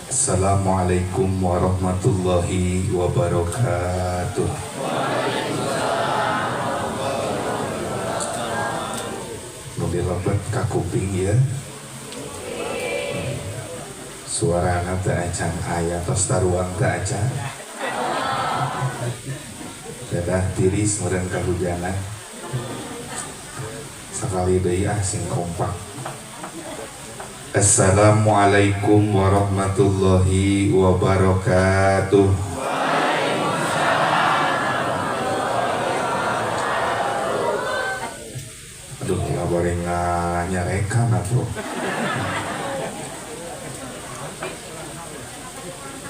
Assalamualaikum warahmatullahi wabarakatuh. Nu dilebet ka kuping ya. Suarana teu acan aya, tos taruang teu acan. Dadah tiris meureun kahujanan. Sakali deui ah, sing kompak. Assalamualaikum warahmatullahi wabarakatuh. Aduh, nggak boleh nyarekan atuh.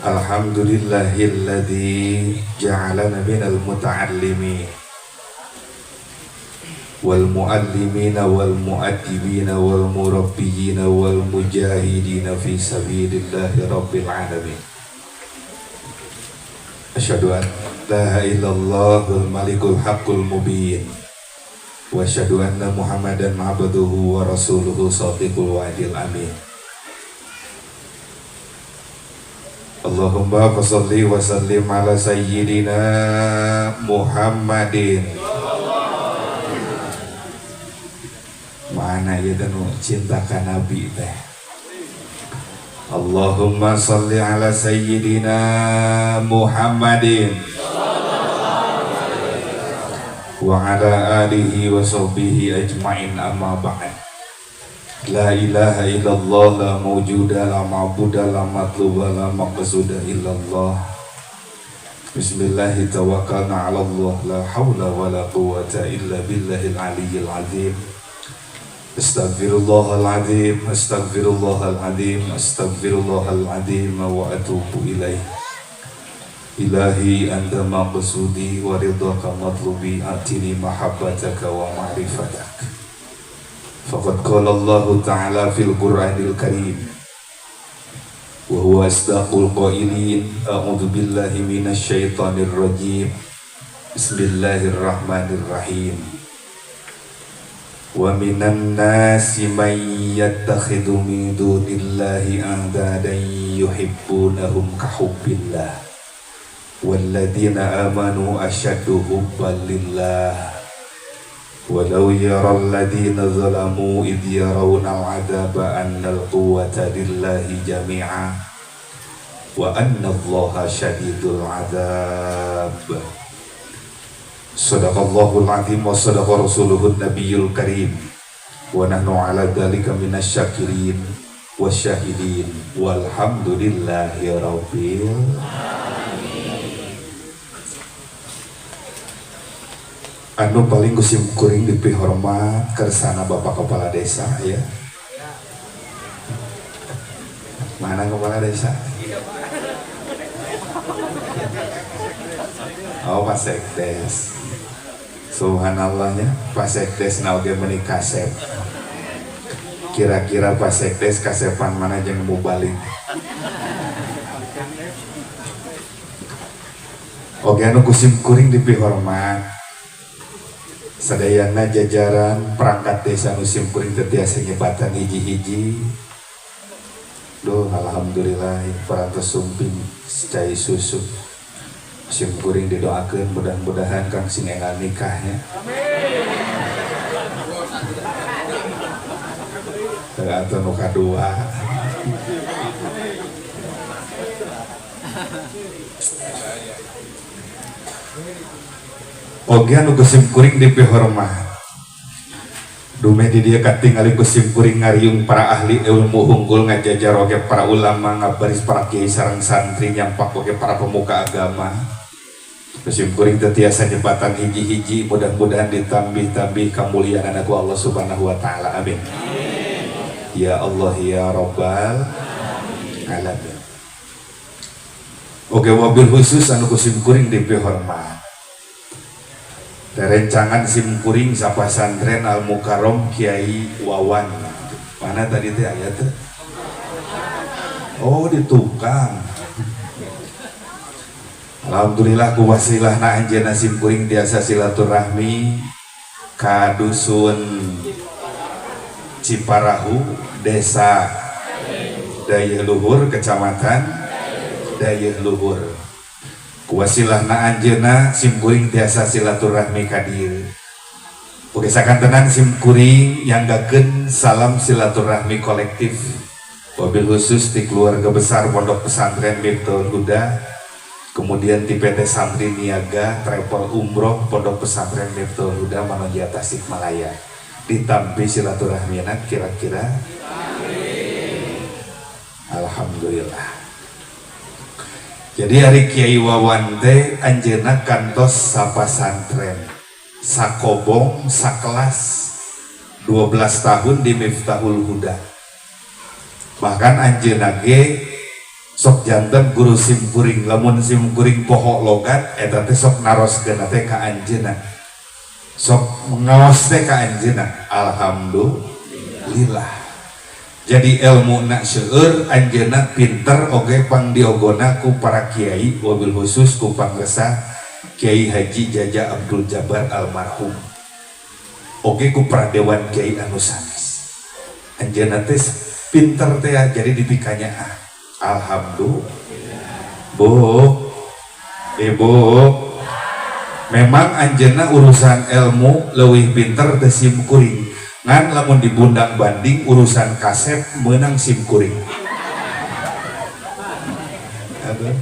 Alhamdulillahilladzi ja'alana minal muta'allimin wal muallimina wal muaddibina wal murabbiyina wal mujahidina fi sabilillahi rabbil alamin. Asyhadu an la ilaha illallahul malikul haqqul mubin wa asyhadu anna Muhammadan abduhu wa rasuluhu sadiqul wa'dil amin. Allahumma fassalli wa sallim ala sayyidina Muhammadin. Mana ya nu cinta ka Nabi teh? Allahumma salli ala sayyidina Muhammadin wa ala alihi wa sahbihi ajmain, amma ba'd. La ilaha illallah, la mawjuda, la ma'buda, la matluba, la maqsuda illallah. Bismillahi tawakkalna ala Allah, la hawla wa la quwata illa billahil aliyyil azim. Astaghfirullahaladzim, astaghfirullahaladzim, astaghfirullahaladzim wa atubu ilaih. Ilahi anta maqsudi wa ridhaka matlubi, atini mahabbataka wa ma'rifatak. Faqad qala Allah Ta'ala fil Qur'anil Karim wa huwa asdaqul qailin, a'udzu billahi minasy syaithanir rajim. Bismillahirrahmanirrahim. Wa minan nasi man yattakhidhu min dunillahi andadan yuhibbunahum kahubbillah walladzina amanu ashaddu hubban lillah. Walau yaral ladzina zalamu idh yarawna al'adzaba annal quwwata lillahi jami'a wa anna Allaha syadidul adzab. Sadaqallahul azim wa sadaqa rasuluhun nabiyul karim wa nahnu ala dzalika minasy syakirin wasyahidin walhamdulillahi rabbil alamin. Anu paling ku sim kuring dipihormat kersana Bapak Kepala Desa ya. Mana Kepala Desa? Oh, Pak Sekdes. Subhanallahnya, Pak Sekdes na oge meuni kasep. Kira-kira Pak Sekdes kasepan mana jeung mubalig? Oge anu ku sim kuring dipihormat sadayana jajaran perangkat desa nu sim kuring teu tiasa nyebatan hiji-hiji. Duh, alhamdulillah parantos sumping cai susu. Sim kuring didoakeun mudah-mudahan kang sing enggal nikahnya. Amin. Atau nu kadua. Oge anu ku sim kuring dipihormat. Dumeh di dieu katingali ku sim kuring ngariung para ahli ilmu unggul ngajajar oge para ulama ngabaris para kiai sareng santri nyampak oge para pemuka agama. Ku sim kuring teu tiasa nyebatan hiji-hiji, mudah-mudahan ditambih-tambih kamuliaanana ku Allah Subhanahu wa taala. Amin. Ya Allah ya Rabbal alamin. Oge wabil khusus anu ku sim kuring dipihormat. Rerencangan sim kuring sapasantren Al Mukarrom Kiai Wawan. Mana tadi teh aya teh? Oh, di tukang. Alhamdulillah ku wasilahna anjeunna sim kuring tiasa silaturahmi ka dusun Ciparahu, Desa Dayeuh Luhur, Kecamatan Dayeuh Luhur. Ku wasilahna anjeunna simkuring tiasa silaturahmi ka dieu. Oke, sakantenan simkuring nyanggakeun salam silaturahmi kolektif, wabil khusus di keluarga besar Pondok Pesantren Miftahul Huda, kemudian di PT Santri Niaga Travel Umroh Pondok Pesantren Miftahul Huda Manonjaya Tasikmalaya. Ditampi silaturahmina kira-kira? Alhamdulillah. Jadi ari Kiai Wawan teh anjeunna kantos sapasantren, sakobong, sakelas 12 tahun di Miftahul Huda. Bahkan anjeunna ge sok janten guru simkuring, lamun simkuring poho logat eta teh sok naroskeun teh ka anjeunna, sok ngaos teh ka anjeunna. Alhamdulillah, jadi ilmu nak seueur, anjeunna pinter oge, pang diogona ku para kiai, wabil khusus ku pangresa Kiai Haji Jaja Abdul Jabar almarhum, oge ku para dewan kiai anu sanes. Anjeunna teh pinter teh ya, jadi dipikanya ah. Alhamdulillah. Bu, Ibu, memang anjeunna urusan ilmu leuwih pinter teh simkuring, ngan lamun dibundang banding urusan kasep menang simkuring. Aduh.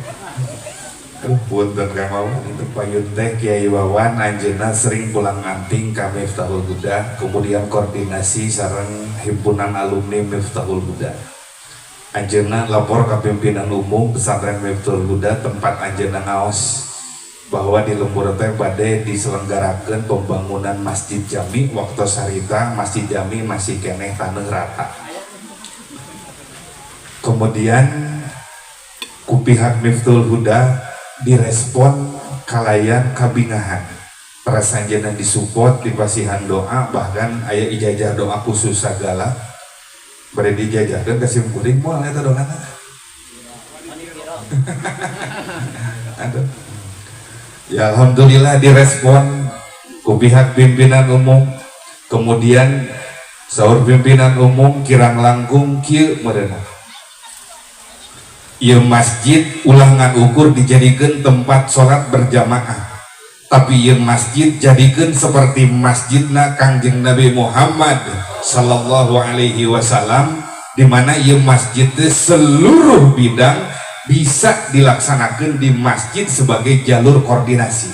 Aduh, punten Kang Wawan. Itu payun teh Kiai Wawan anjeunna sering pulang anting ka Miftahul Huda, kemudian koordinasi sareng himpunan alumni Miftahul Huda. Anjeunna lapor ke pimpinan umum pesantren Miftahul Huda tempat anjeunna ngaos bahwa di lembur teh bade diselenggarakan pembangunan Masjid Jami. Waktu sarita Masjid Jami masih keneh tanah rata. Kemudian ku pihak Miftahul Huda direspon kalayan kabingahan. Teras anjeunna disupport, dipasihan doa, bahkan aya ijazah doa khusus sagala bade dijajahkeun ka simkuring, moal eta doana. Aduh. Ya, alhamdulillah direspon ku pihak pimpinan umum. Kemudian saur pimpinan umum kirang langkung kieu meureunna, ieu masjid ulah ngan ukur dijadikan tempat sholat berjamaah, tapi ieu masjid jadikan seperti masjidna Kangjeng Nabi Muhammad sallallahu alaihi wasallam, di mana ieu masjid teh seluruh bidang bisa dilaksanakan di masjid sebagai jalur koordinasi,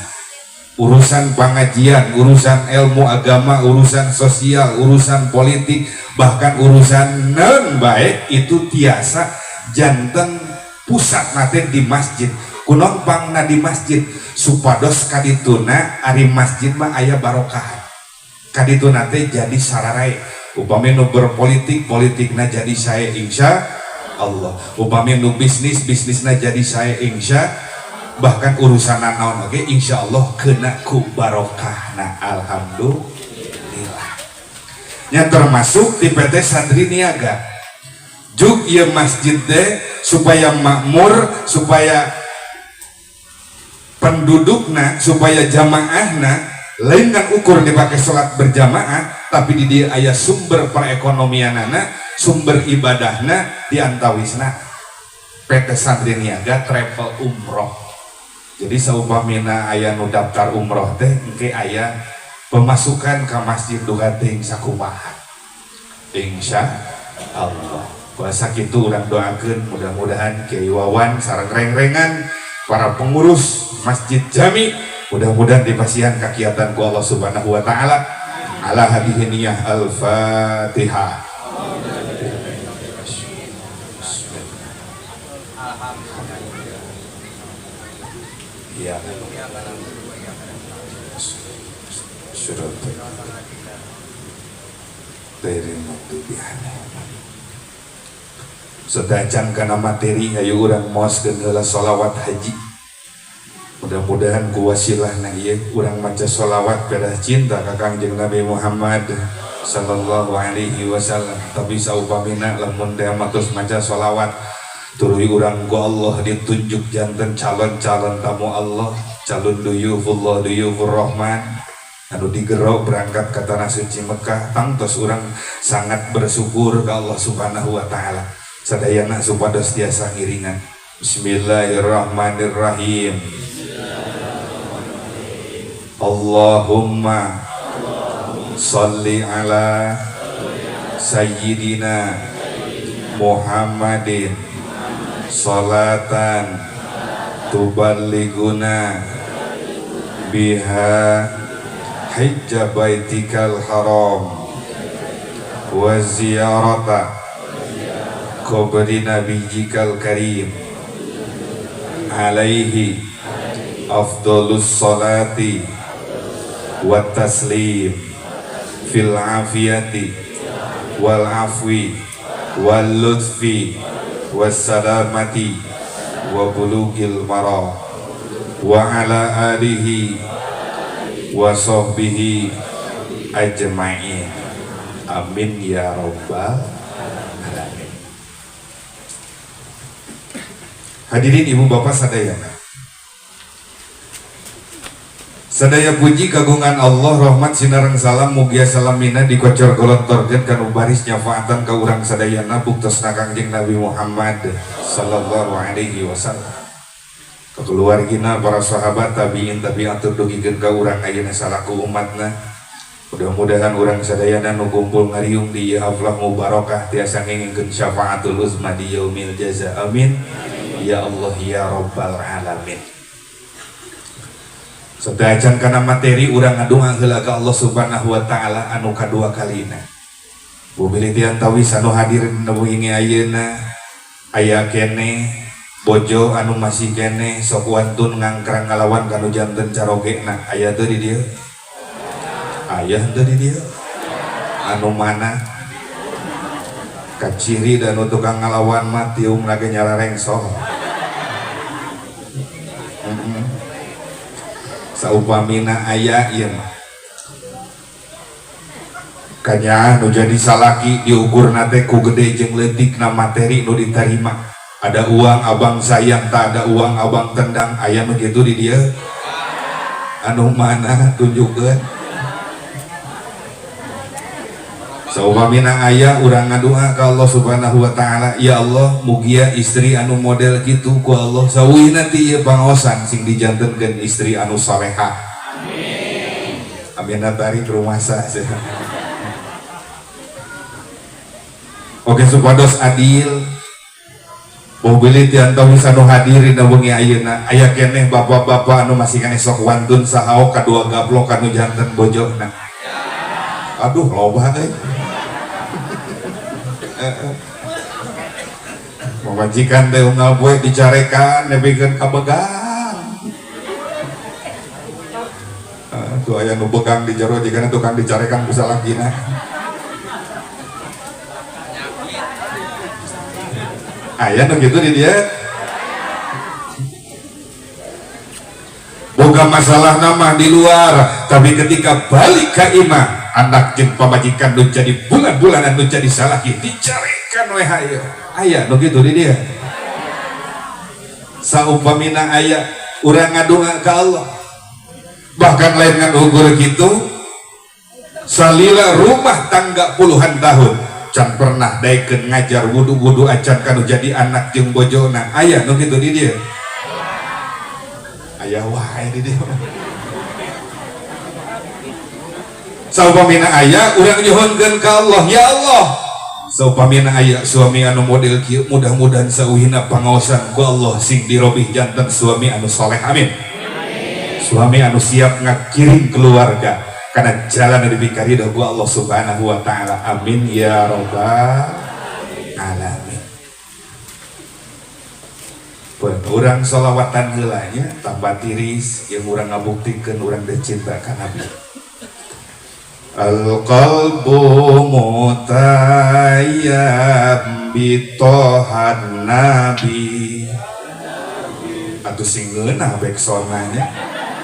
urusan pengajian, urusan ilmu agama, urusan sosial, urusan politik, bahkan urusan non baik itu tiasa janten pusat nate di masjid. Kunaon pangna di masjid? Supados kadituna ari masjid mah aya barokah, kadituna teh jadi sararai. Upami nu berpolitik, politikna jadi saya insya Allah. Upami nu bisnis, bisnisna jadi saya insya, bahkan urusan naon oke insya Allah kena ku barokah. Nah, alhamdulillah nya, termasuk di PT Santri Niaga juk ieu masjid teh supaya makmur, supaya pendudukna, supaya jamaahna lain kan ukur dipakai sholat berjamaah, tapi di dia aya sumber perekonomianana, sumber ibadahna, di antawisna PT Santri Niaga Travel Umroh. Jadi saupamina aya nu daftar umroh teh engke aya pemasukan ke masjid duka teuing sakumaha, insya Allah. Kuasa kitu urang doakeun mudah-mudahan Kiai Wawan sareng reng-rengan para pengurus Masjid Jami mudah-mudahan dipasihan kakiatan ku Allah Subhanahu wa taala. Ala hadhihi niyah, al-Fatihah. Iya. Surat dari maghdubi alaihim. Sedacan kana materi, ayo urang maoskeun heula sholawat haji. Mudah-mudahan ku wasilahna ieu urang maca sholawat pedah cinta ka Kangjeng Nabi Muhammad sallallahu alaihi wasallam. Tapi saupamina lamun teh matos maca sholawat, tuluy urang ku Allah ditunjuk janten calon-calon tamu Allah, calon duyufullah, duyufur rahman anu digero berangkat ke tanah suci Mekah. Tangtos urang sangat bersyukur ke Allah Subhanahu wa taala. Sadayana supados tiasa ngiringan. Bismillahirrahmanirrahim. Allahumma salli ala sayyidina Muhammadin salatan tuballighuna biha hijja baitikal haram wa ziyarata qabri nabiyyikal karim alaihi afdalus salati wa taslim fil afiyati wal afwi wal lutfi was salamati wa bulugil maram wa ala alihi wa sahbihi ajma'in. Amin ya rabbal alamin. Hadirin ibu bapak sadayana, sadaya puji kagungan Allah, rahmat sinareng salam mugia salamina dikocor golontorkeun kanu baris nyafaatan ka urang sadayana buktosna Kangjeng Nabi Muhammad sallallahu alaihi wasallam, ka keluargina, para sahabat, tabiin tabiatur dugikeun ka urang ayeuna salaku umatna. Mudah-mudahan urang sadayana nu kumpul ngariung di ieu haflah mubarakah tiasa ngengingkeun syafaatul uzma di yaumil jaza. Amin ya Allah ya rabbal alamin. Sadajan kana materi urang ngadonga heula ka Allah Subhanahu wa taala anu kadua kalina. Bumi tiang tawis anu hadir dina wengi ayeuna aya keneh bojo anu masih keneh sok wantun ngangkrang ngalawan kanu janten carogena, aya teu di dieu? Aya teu di dieu? Anu mana? Kaciri dan tukang ngalawan mah tiung lagi nyararengso. Saupamina aya ieu mah kanya nu jadi salaki diukurna teh ku gede jeung leutikna materi nu ditarima. Ada uang abang sayang, tak ada uang abang tendang. Aya nu kitu di dieu? Anu mana tunjukkeun? Saupamina aya urang ngadua ka Allah Subhanahu wa taala, ya Allah mugia istri anu model kitu ku Allah sawihna ti ieu pangaosan sing dijantenkeun istri anu salehah. Amin. Amin tarik rumasa. Oke supados adil. Mobil tiang tawis anu hadir dina wengi ayeuna aya keneh bapak-bapak anu masih keneh sok wantun sahaok kadua gaplok anu janten bojona. Aduh loba euy. Pamajikan teh unggal poe dicarekan nepikeun ka begang. Tuh aya nu begang di jero jigana tukang dicarekan ku salakina. Aya nu kitu di dieu. Boga masalah nama di luar, tapi ketika balik ka imah anak jeung pamajikan nu jadi bulan-bulanan nu jadi salaki dicarekan we hayo. Aya nu kitu di dieu. Saupamina aya urang ngadonga ka Allah. Bahkan lain ngan ukur kitu, salila rumah tangga puluhan tahun can pernah daekeun ngajar wudu-wudu acan kanu jadi anak jeung bojona. Aya nu kitu di dieu. Aya wae di dieu. Saupamina aya urang nyuhunkeun ka Allah, ya Allah saupamina aya suami anu model kieu mudah-mudahan sauhina pangaosan ku Allah sing dirobih janten suami anu soleh. Amin. Suami anu siap ngakiring keluarga karena jalan anu dipikaridho ku Allah Subhanahu wa taala. Amin ya rabbal alamin. Pun urang sholawatan heula nya tambah tiris yang urang ngabuktikeun urang teh cinta ka Nabi. Al-qalbu mutayyam bitohan nabi. Atuh sing ngeunah backsonanya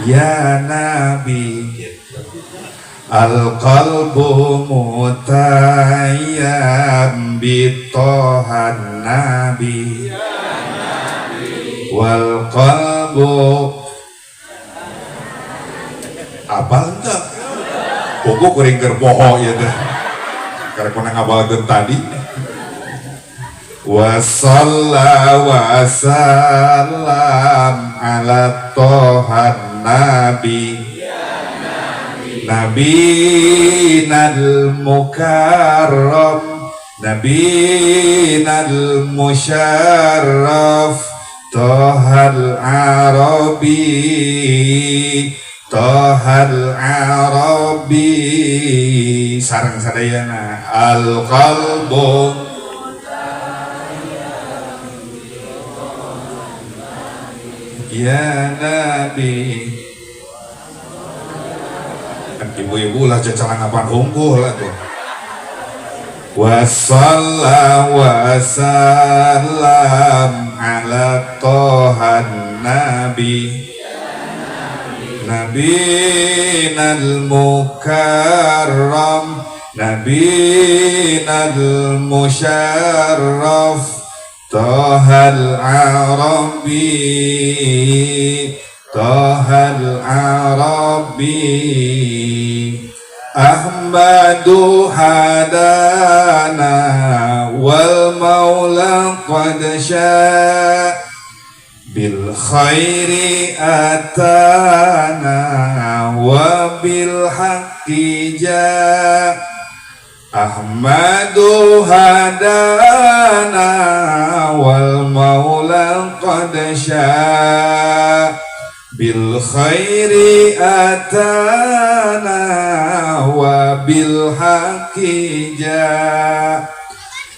ya nabi. Al-qalbu mutayyam bitohan nabi wal qalbu apal henteu? Pokok kuring keur poho ieu teh. Karek kuna ngabalkeun tadi. Wa salla wa sallam ala tohan nabi nabinal mukarram nabinal musyarraf tohal arabi tohal arabi sareng sadayana al qalbu ya nabi. Ibu-ibu lah cacalangapan hungkul lah tuh. Wasalla wasallam ala tohan nabi nabinal mukarram nabinal musyarraf tohal arabi tohal arabi Ahmadu hadana wal maula qad syaa bil khairi atana wa bil haqqi jaa Ahmadu hadana wal maula qad syaa bil khairi atana wa bil haqqi jaa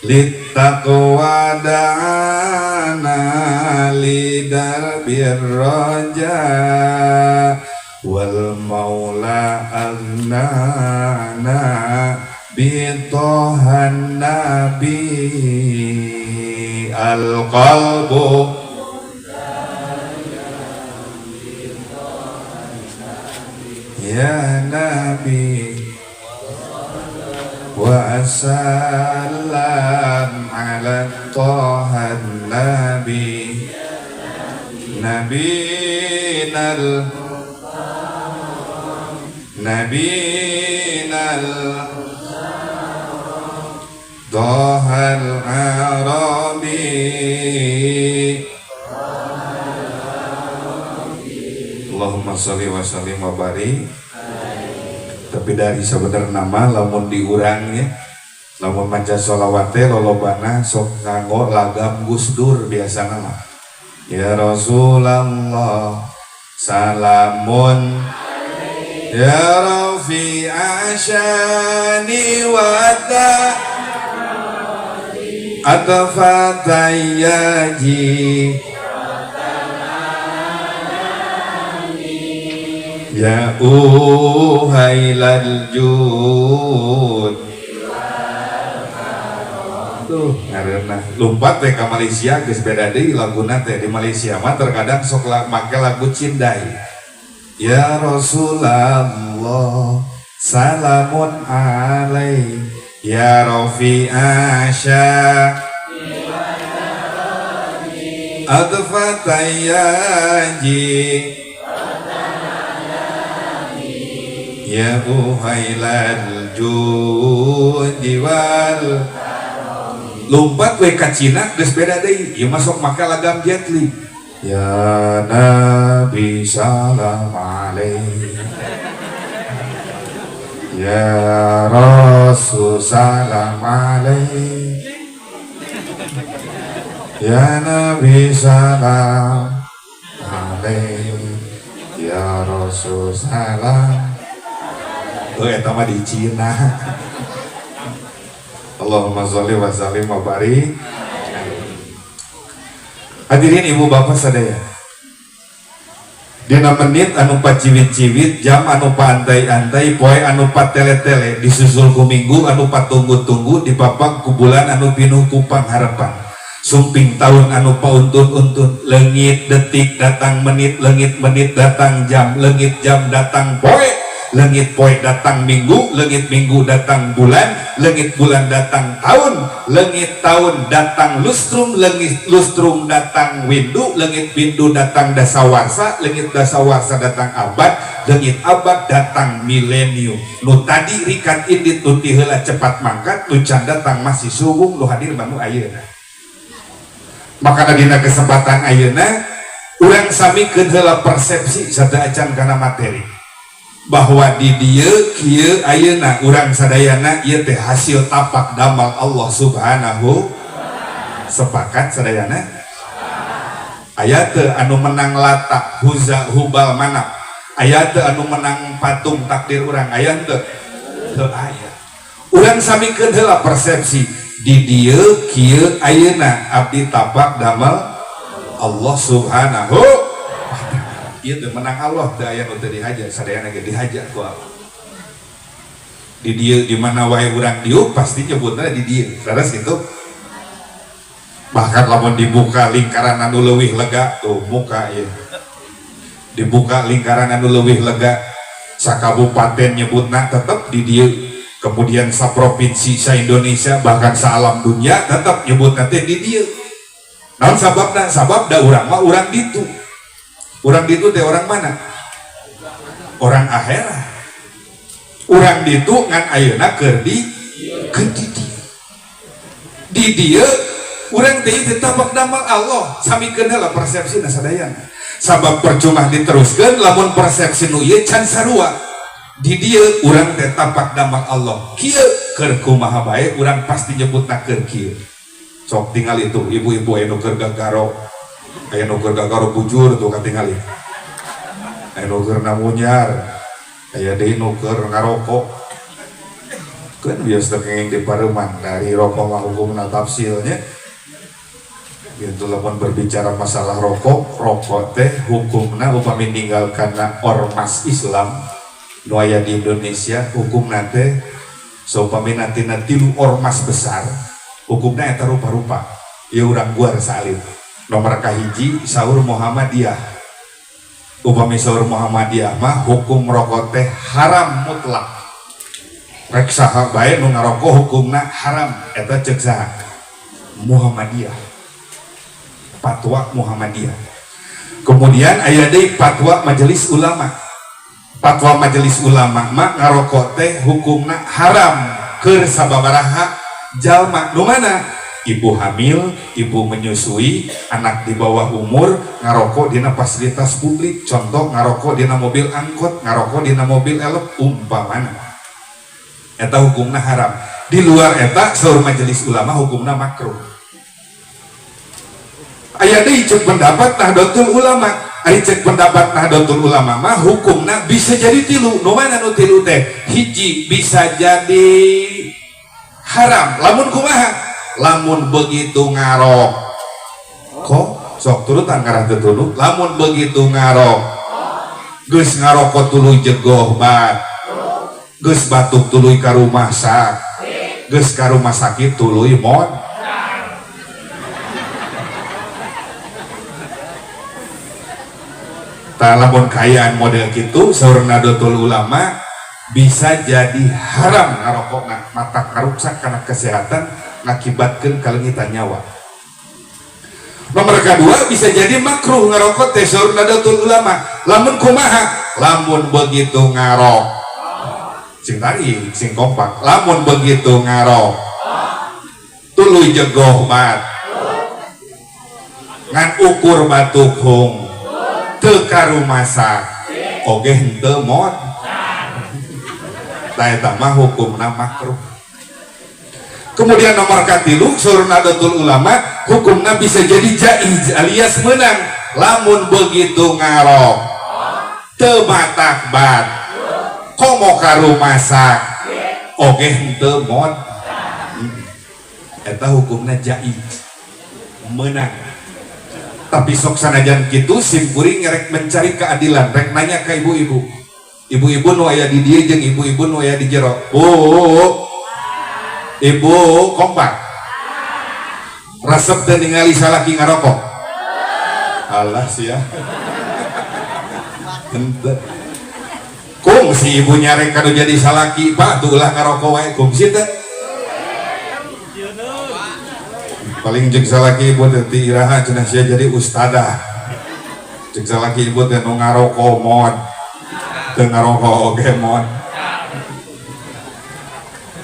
littaqwa da'ana lidarbir raja wal maula aghnana bi tohan nabi al qalbu ya nabi wa assalam ala tohan nabi nabinal nabinal tohal arabi. Allahumma sholli wa sallim wa barik. Tapi dari sebenarnya nama lamun diurangnya lamun maca sholawat teh lolobana sok nganggo lagam Gus Dur biasana mah. Ya Rasulullah salamun ya Rafi asyani wa ta atfatayaji ya uhailal jud. Tuh ngareunah lumpat teh ka Malaysia geus beda deui laguna teh. Di Malaysia mah terkadang sok make lagu Cindai. Ya Rasulullah salamun alaih ya Rafi asya adfatayaji ya uhailal judi wal. Lompat we ka Cina geus beda deui ieu mah sok make lagam Jet Li. Ya Nabi salam alaih ya Rasul salam alaih ya Nabi salam alaih ya Rasul salam. Oh eta mah di Cina. Allahumma sholli wa sallim wa barik. Hadirin ibu bapak sadaya. Dina menit anu paciwit-ciwit, jam anu paantai-antai, poe anu patele-tele, disusul ku minggu anu patunggu-tunggu, dipapag ku bulan anu pinuh ku pangharapan. Sumping tahun anu pauntun-untun, leungit detik datang menit, leungit menit datang jam, leungit jam datang poe, leungit poe datang minggu, leungit minggu datang bulan, leungit bulan datang tahun, leungit tahun datang lustrum, leungit lustrum datang windu, leungit windu datang dasawarsa, leungit dasawarsa datang abad, leungit abad datang milenium. Nu tadi rikat indit, nu ti heula cepat mangkat, nu can datang masih suwung, nu hadir mah nu ayeuna. Maka dina kesempatan ayeuna urang samikeun heula persepsi sateuacan kana materi bahwa di dieu kieu ayeuna urang sadayana ieu teh hasil tapak damal Allah Subhanahu. Sepakat sadayana? Aya teu anu menang Lata, Uzza, Hubal, Manat? Aya teu anu menang patung takdir urang? Aya teu? Teu aya. Urang samikeun heula persepsi di dieu kieu ayeuna abdi tapak damel Allah Subhanahu wa Ta'ala. Ieu teh menang Allah, teu aya nu teu dihaja, sadayana ge dihaja ku Allah. Di dieu di mana wae urang diuk pasti nyebutna di dieu. Leres gitu. Bahkan lamun dibuka lingkaran anu leuwih lega tuh muka ieu. Dibuka lingkaran anu leuwih lega sakabupaten nyebutna tetep di dieu. Kemudian sa provinsi, sa Indonesia, bahkan sa alam dunia tetap nyebut nanti di dieu. Naon sababna? Sabab da urang mah urang ditu. Urang ditu teh orang mana? Orang akhirat. Urang ditu ngan ayeuna keur di dieu. Di dieu urang teh tapak damel Allah, samikeun heula persepsina sadayana. Sabab percuma diteruskeun lamun persepsi nu ieu can sarua. Di dieu urang teh tapak damel Allah. Kieu keur kumaha bae urang pasti nyebutna keur kieu. Sok tingali itu ibu-ibu aya nu keur gagaro. Aya nu keur gagaro bujur tuh katingali. Aya nu keur namunyar. Aya deui nu keur ngarokok. Kan biasa kenging di pareuman dari rokok mah hukumna tafsilnya. Gitu lamun berbicara masalah rokok, rokok teh hukumna upami ninggalkeun ormas Islam nu aya di Indonesia hukumna teh saupami nantina tilu ormas besar hukumna eta rupa-rupa. Ieu urang guar saalit. Nomor kahiji saur Muhammadiyah. Upami saur Muhammadiyah mah hukum rokok teh haram mutlak. Rek saha bae nu ngarokok hukumna haram, eta ceuk saha? Muhammadiyah. Fatwa Muhammadiyah. Kemudian aya deui fatwa Majelis Ulama. Fatwa Majelis Ulama mah ngarokok teh hukumna haram keur sababaraha jalma. Nu mana? Ibu hamil, ibu menyusui, anak di bawah umur, ngarokok dina fasilitas publik, contoh ngarokok dina mobil angkot, ngarokok dina mobil elep umpamana. Eta hukumna haram. Di luar eta saur Majelis Ulama hukumna makruh. Aya deui ceuk pendapat Nahdlatul Ulama. Ari ceuk pendapat Nahdlatul Ulama mah hukumna bisa jadi tilu. Nu mana nu tilu teh? Hiji bisa jadi haram. Lamun kumaha? Lamun begitu ngarok. Kok sok turutan ngarah teu tunduk? Lamun begitu ngarok. Geus ngarokok tuluy jegoh bat. Geus batuk tuluy ka rumah sakit. Geus ka rumah sakit tuluy mod. Tah lamun kaayaan model kitu saur Nahdlatul Ulama bisa jadi haram ngarokokna, mata karuksak kana kesehatan ngakibatkeun kalengitan nyawa. Nomor kedua bisa jadi makruh ngarokok teh saur Nahdlatul Ulama. Lamun kumaha? Lamun begitu ngarok. Sing tarik, sing kompak. Lamun begitu ngarok. Tuluy jegoh bat. Ngan ukur batuk hung. Teu karumasak oge henteu mod. Tah eta mah hukumna makruh. Kemudian nomor katilu saur Nahdlatul Ulama hukumna bisa jadi jaiz alias menang lamun begitu ngarok teu matak bat komo karumasak oge henteu mod. Eta hukumna jaiz menang. Tapi sok sanajan kitu sim kuring rek mencari keadilan, rek nanya ke ibu-ibu. Ibu-ibu nu aya di dieu jeung ibu-ibu nu aya di jero. Bu, ibu kompak. Resep teu ningali salaki ngarokok. Alah sia. Henteu. Kung si ibu nyarek kanu jadi salaki, Pak, tuh ulah ngarokok wae kungsi teh. Paling jeung salaki ibu teh ti iraha cenah sia jadi ustadah. Jeung salaki ibu teh nu ngarokok mod. Teu ngarokok oge mod.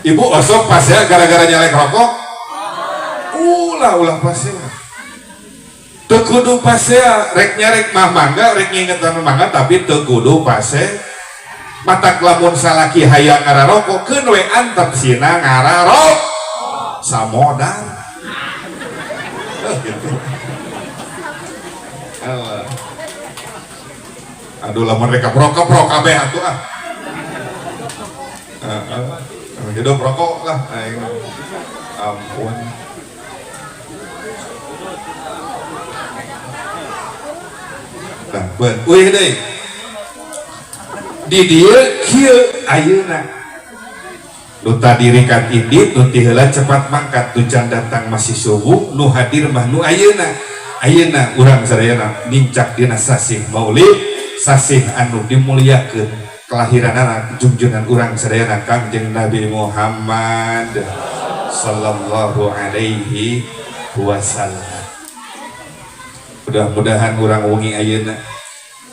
Ibu osok pas ya gara-gara nyalek rokok. Ulah ulah pas ya. Teu kudu pasea, rek nyarek mah mangga, rek ngingetan mah mangga, tapi teu kudu pase. Matak lamun salaki hayang ngararokok keun we antep sina ngararok samodar. Gitu. Alah. Aduh lamun rek rokok rokok kabeh atuh ah. Heeh. Hidup rokok lah aing. Ampun. Nah, ben, uih deui. Di dieu kieu ayeuna. Nu tadi rikat indit, nu ti heula cepat mangkat, nu can datang masih subuh, nu hadir mah nu ayeuna. Ayeuna urang sadayana nincak dina sasih Maulid, sasih anu dimuliakeun kelahiranana junjunan urang sadayana Kangjeng Nabi Muhammad sallallahu alaihi wasallam. Mudah-mudahan urang wengi ayeuna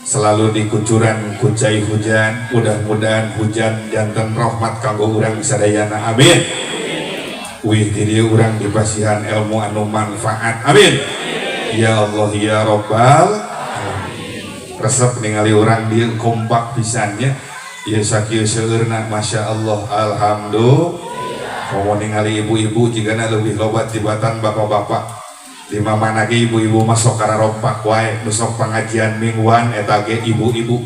selalu dikucuran ku cai hujan, mudah-mudahan hujan janten rahmat kanggo urang sadayana, amin. Wih di dieu urang dipasihan ilmu anu manfaat, amin. Ya Allah ya Rabbal alamin. Resep ningali urang dieu kompak pisannya, ieu sakieu seueurna, Masya Allah, alhamdulillah. Komo ningali ibu-ibu jigana leuwih loba tibatan bapak-bapak. Di mana ge ibu-ibu mah sok kararompak wae, nu sok pengajian mingguan eta ge ibu-ibu,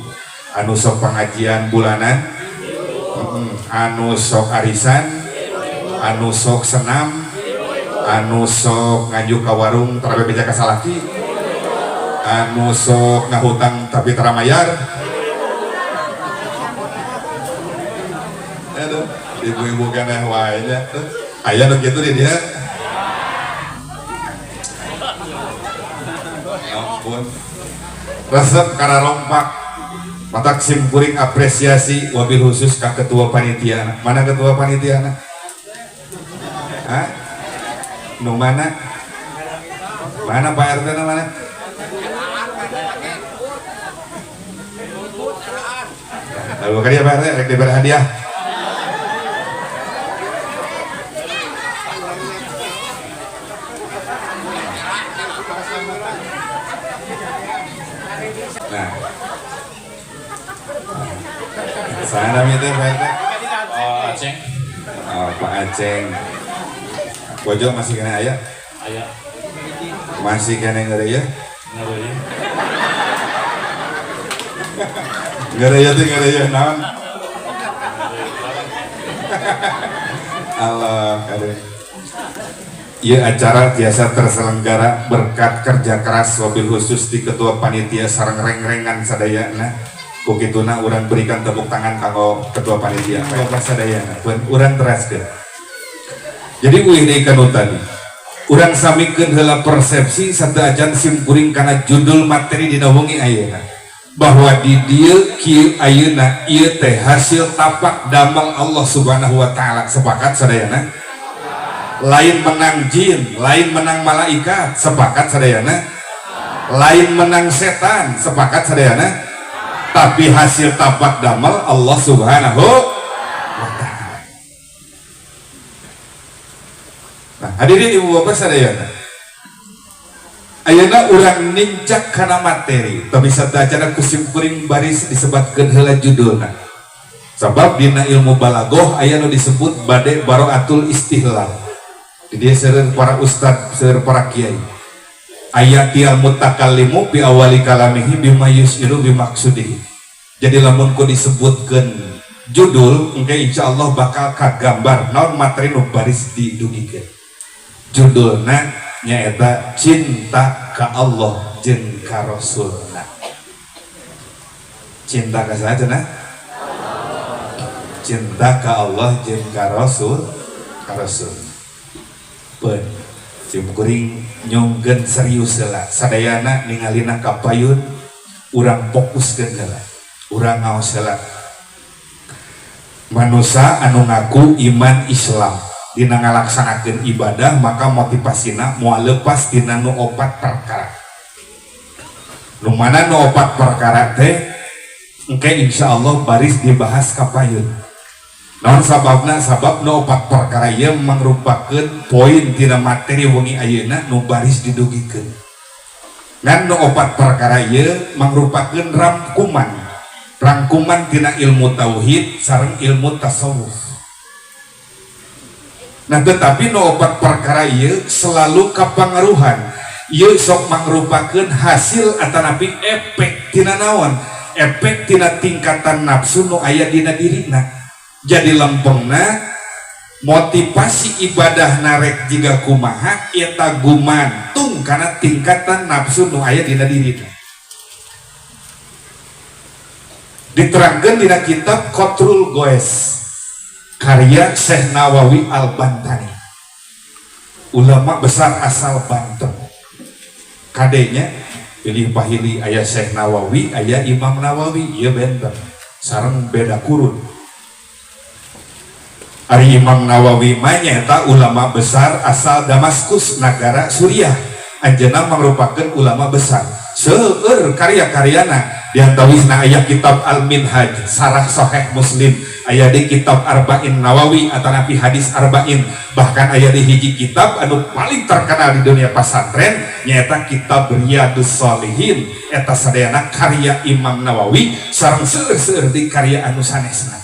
anu sok pengajian bulanan, anu sok arisan, anu sok senam, anu sok ngaju ka warung tara bebeja ka salaki, anu sok ngahutang tapi tara mayar. Aduh, ibu-ibu keneh wae nya. Aya nu kitu di dieu. Ampun. Resep kararompak. Matak sim kuring apresiasi wabil khusus ka ketua panitia. Mana ketua panitia? Hah? Nu mana? Mana Pak RT na mana? Lalu kali ya Pak RT rek diberi hadiah. Nah, saya namanya teh Pak RT. Oh, Aceng. Oh, Pak Aceng. Pojok masih kena aya? Aya. Masih kena ngeri ya? Ngeri. Ngeri ya tuh ngeri ya naon? Allah kade. Ieu acara biasa terselenggara berkat kerja keras wabil khusus di ketua panitia sareng reng-rengan sadayana. Ku kituna urang berikan tepuk tangan kanggo ketua panitia. Bapak sadayana, pun urang teraskeun. Jadi uih deui kanu tadi. Urang samikeun heula persepsi sateuacan sim kuring kana judul materi dina wengi ayeuna. Bahwa di dieu kieu ayeuna ieu teh hasil tapak damel Allah Subhanahu wa taala. Sepakat sadayana? Lain menang jin, lain menang malaikat, sepakat sadayana? Lain menang setan, sepakat sadayana? Tapi hasil tapak damel Allah Subhanahu wa taala. Nah, hadirin ibu bapak sadayana. Ayeuna urang nincak kana materi, tapi sateuacan ku sim kuring baris disebatkeun heula judulna. Sabab dina ilmu balagoh aya nu disebut bade baroatul istihlal. Di dieu seueur para ustad, seueur para kiai. Ayatial mutakallimu bi awali kalamihi bima yusiru bimaksudihi. Jadi lamun ku disebutkeun judul, engke insyaallah bakal kagambar naon materi nu baris didugikeun. Judulna nyaeta cinta ka Allah jeung ka Rasulna. Cinta ka saha cenah? Cinta ka Allah jeung ka Rasul, ka Rasul. Peun sim kuring nyongkeun serius heula sadayana ningalina ka payun urang fokuskeun heula, urang ngaos heula. Manusa anu ngaku iman Islam dina ngalaksanakeun ibadah maka motivasina moal lepas tina nu opat perkara. Nu mana nu opat perkara teh engke insyaallah baris dibahas ka payun. Naon sababna? Sabab nu opat perkara ieu mangrupakeun poin tina materi wengi ayeuna nu baris didugikeun. Ngan nu opat perkara ieu mangrupakeun rangkuman, rangkuman tina ilmu tauhid sareng ilmu tasawuf. Nah, tetapi nu opat perkara ieu selalu kapangaruhan. Ieu sok mangrupakeun hasil atanapi efek tina naon? Efek tina tingkatan nafsu nu aya dina dirina. Jadi lempengna motivasi ibadah narek jiga kumaha eta gumantung karena tingkatan nafsu nu aya dina dirina. Diterangkan dina kitab Qatrul Goes karya Syekh Nawawi Al-Bantani, ulama besar asal Banten. Kadenya pilih pahili aya Syekh Nawawi, aya Imam Nawawi, ieu benten sareng beda kurun. Ari Imam Nawawi mah nyaeta ulama besar asal Damaskus, negara Suriah. Anjeunna mangrupakeun ulama besar. Seueur karya-karyana, di antawisna aya kitab Al-Minhaj, Sarah Sahih Muslim, aya di kitab Arba'in Nawawi atanapi hadis Arba'in, bahkan aya di hiji kitab anu paling terkenal di dunia pasantren nyaeta kitab Riyadhus Shalihin. Eta sadayana karya Imam Nawawi sareng seueur-seueur di karya anu sanesna.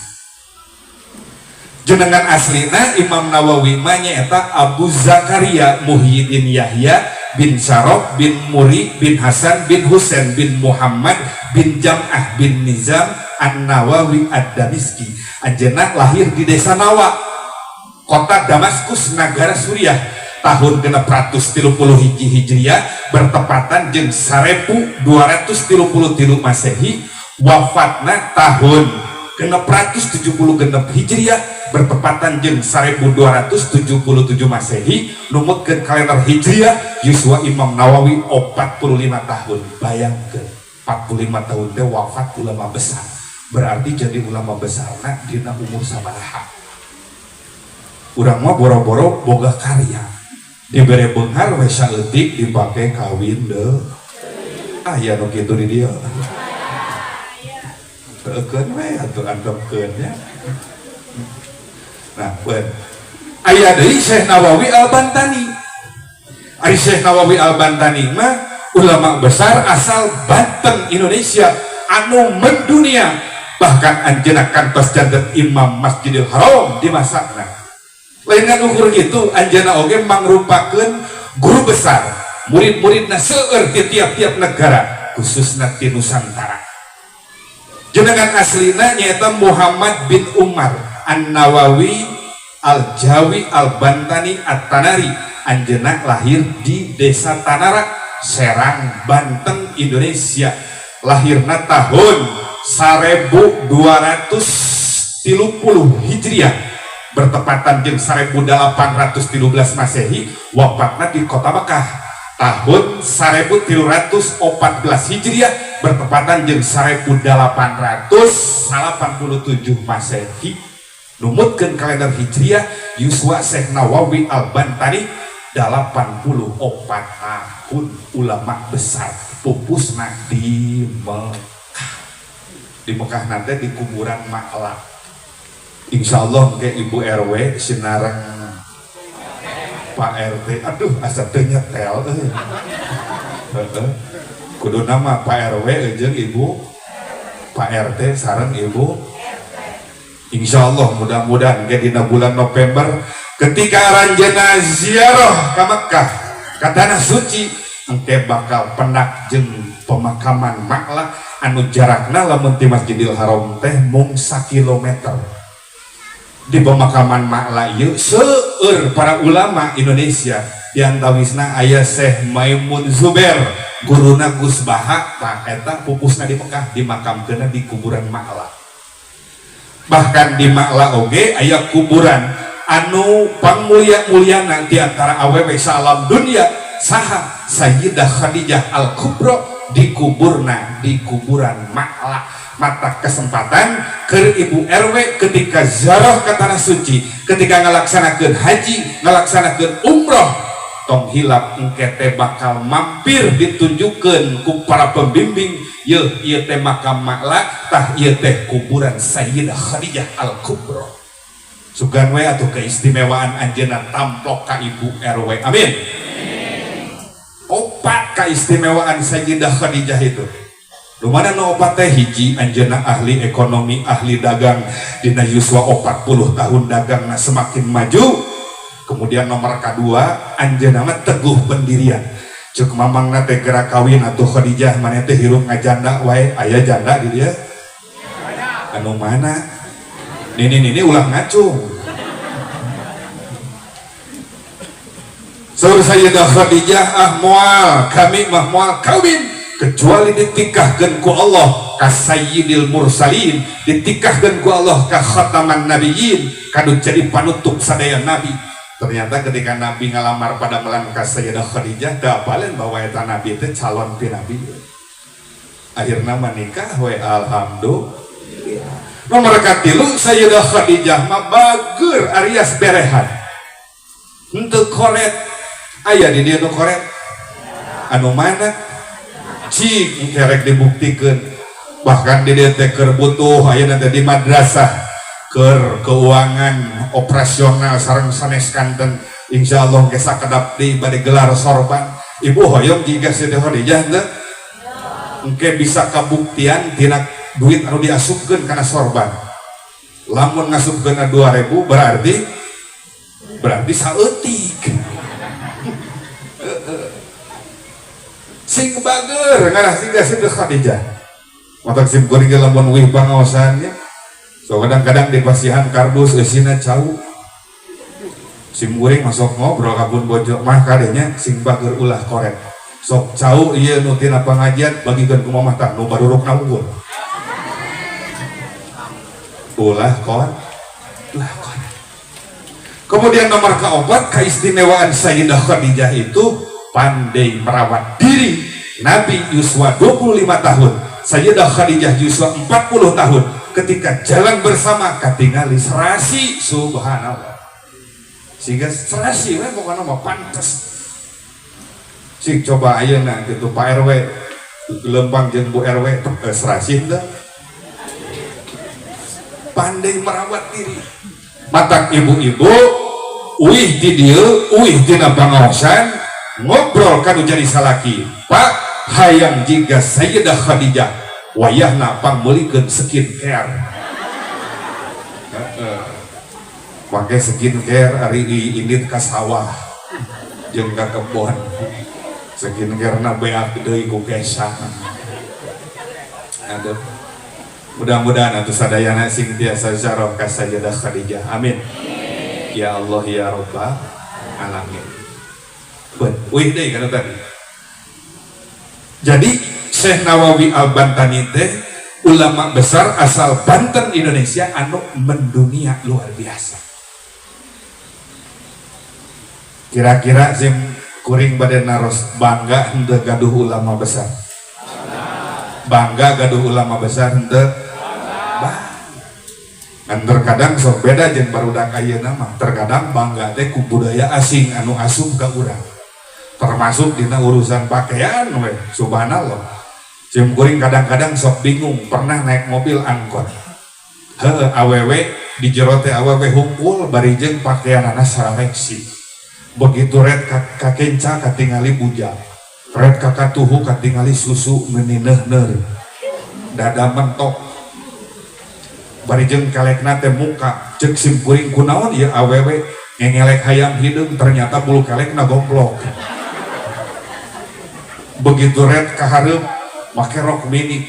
Jenengan aslina Imam Nawawi mah nyaeta Abu Zakaria Muhyiddin Yahya bin Syaraf bin Muri bin Hasan bin Husain bin Muhammad bin Jam'ah bin Nizam An-Nawawi Ad-Damiski. Anjeunna lahir di desa Nawa, kota Damaskus, negara Suriah, tahun 631 Hijriah, bertepatan jeung 1233 Masehi. Wafatna tahun 676 Hijriah, bertepatan jeung 1277 Masehi. Numutkeun kalender Hijriah, yuswa Imam Nawawi 45 tahun. Bayangkeun, 45 tahun teh wafat ulama besar. Berarti jadi ulama besarna dina umur sabaraha? Urang mah boro-boro boga karya, dibere beunghar we saeutik dipake kawin deui. Aya nu kitu di dieu? Teukeun we atuh, antepkeun nya. Nah, ben. Aya deui Syekh Nawawi Al-Bantani. Ari Syekh Nawawi Al-Bantani mah ulama besar asal Banten, Indonesia, anu mendunia, bahkan anjeunna kantos janten imam Masjidil Haram di masana. Lain ngan ukur gitu, anjeunna oge mangrupakeun guru besar, murid-muridna seueur di tiap-tiap negara, khususna di Nusantara. Jenengan aslina nyaeta Muhammad bin Umar An-Nawawi Al-Jawi Al-Bantani At-Tanari. Anjeunna lahir di desa Tanara, Serang, Banten, Indonesia. Lahirna tahun 1230 Hijriah, bertepatan jeung 1813 Masehi. Wafatna di kota Mekah tahun 1314 Hijriah, bertepatan jeung 1887 Masehi. Numutkeun kalender Hijriah, yuswa Syekh Nawawi Al-Bantani 84 tahun, ulama besar, pupusna di Mekah. Di Mekah nanti di kuburan Ma'la. Insya Allah ke Ibu RW sinareng Pak RT, aduh asa teu nyetel euy. Heeh. Kudu nama Pak RW jeung Ibu Pak RT sareng Ibu. Insya Allah mudah-mudahan ke dina bulan November ketika aranjeunna ziarah ka Mekah, ka tanah suci, engke bakal pendak jeung pemakaman Ma'la anu jarakna lamun ti Masjidil Haram teh mung sakilometer. Di pemakaman Ma'la ieu seueur para ulama Indonesia, di antawisna aya Syekh Maimun Zubair, guruna Gus Baha. Tah eta pupusna di Mekah, dimakamkeunna di kuburan Ma'la. Bahkan di Ma'la oge aya kuburan anu pangmulia-muliana di antara awewe salam dunia, saha? Sayyidah Khadijah Al-Kubra, dikuburna di kuburan Ma'la. Mata kesempatan ke Ibu RW ketika ziarah ke tanah suci, ketika ngalaksanakeun haji, ngalaksanakeun umroh, tong hilap engke teh bakal mampir ditunjukkeun ku para pembimbing, yeuh ieu teh makam Ma'la, tah ieu teh kuburan Sayyidah Khadijah Al-Kubra. Sugan we atuh keistimewaan anjeunna tamplok ka Ibu RW. Amin. Opat keistimewaan Sayyidah Khadijah itu. Lumana nu opat teh? Hiji, anjeunna ahli ekonomi, ahli dagang. Dina yuswa 40 tahun dagangna semakin maju. Kemudian nomor kedua, anjeunna mah teguh pendirian. Cek mamangna teh, "Geura kawin atuh, Khadijah, maneh teh hirup ngajanda wae." Aya janda di dieu? Anu mana? Nini nini ulah ngacung. Saur Sayyidah Khadijah, "Ah, moal, kami mah moal kawin kecuali ditikahkeun ku Allah ka Sayyidil Mursalin, ditikahkeun ku Allah ka khataman nabiyyin, kanu jadi panutup sadaya nabi." Ternyata ketika Nabi ngalamar pada melan ka Sayyidah Khadijah, teu apaleun bahwa eta nabi itu calon pi nabi. Akhirna menikah we, alhamdulillah. Nomor katilu, Sayyidah Khadijah mah bager alias berehan, henteu koret. Aya di dieu nu koret? Anu mana? Cik, kerek dibuktikeun. Bahkan di dieu teh keur butuh ayeuna teh di madrasah keur keuangan operasional sareng sanes kanten, insyaallah ge sakedap deui bade gelar sorban. Ibu hoyong jiga Siti Khadijah teu? Engke bisa kabuktian tina duit anu diasupkeun kana sorban. Lamun ngasupkeun 2000, berarti saeutik. Sing bager ngarah siga Siti Khadijah. Matak sim kuring ge lamun wih pangaosannya, so kadang-kadang di pasihan kardus eusina cau, sim kuring masuk ngobrol ka pun bojo mah, "Kadenya sing bager, ulah koret. Sok cau ieu nu tina pengajian bagikeun ku mamah." Tah, nu barurukna unggul ulah koret, ulah koret. Kemudian nomor keempat, keistimewaan Sayyidah Khadijah itu pandai merawat diri. Nabi yuswa 25 tahun, Sayyidah Khadijah yuswa 40 tahun. Ketika jalan bersama katingali serasi, subhanallah. Sehingga serasi we pokoknya mah pantes. Sing coba ayeuna gitu, Pak RW lempang jeung Bu RW, serasi henteu? Pandai merawat diri. Matak ibu-ibu uih di dieu, uih tina pangaosan, ngobrol kanu jadi salaki, "Pak, hayang jiga Sayyidah Khadijah, wayahna pangmeulikeun skincare." Heeh. Make skincare ari indit ka sawah jeung ka kebon, skincare-na beak deui ku kesang. Aduh, mudah-mudahan atuh sadayana sing tiasa ziarah ka Sayyidah Khadijah. Amin ya Allah ya Rabbal alamin. Wih deui kana tadi. Jadi Syekh Nawawi Al-Bantani teh ulama besar asal Banten, Indonesia, anu mendunia luar biasa. Kira-kira sim kuring bade naros, bangga henteu gaduh ulama besar? Bangga gaduh ulama besar henteu? Bangga. Kan terkadang sok beda jeung barudak ayeuna mah, terkadang bangga teh ku budaya asing anu asup ka urang. Termasuk dina urusan pakaian we, subhanallah. Sim kuring kadang-kadang sok bingung, pernah naik mobil angkot. Heuh, awewe di jero teh awewe hungkul bari jeung pakaianana saleksi. Begitu red ka kenca katingali bujang. Red ka katuhu katingali susu meuni neuhneur. Dada mentok. Bari jeung kelekna teh muka. Ceuk sim kuring, kunaon ieu awewe ngengelek hayam hideung, ternyata bulu kelekna gomplok. Begitu red ka hareup make rok mini.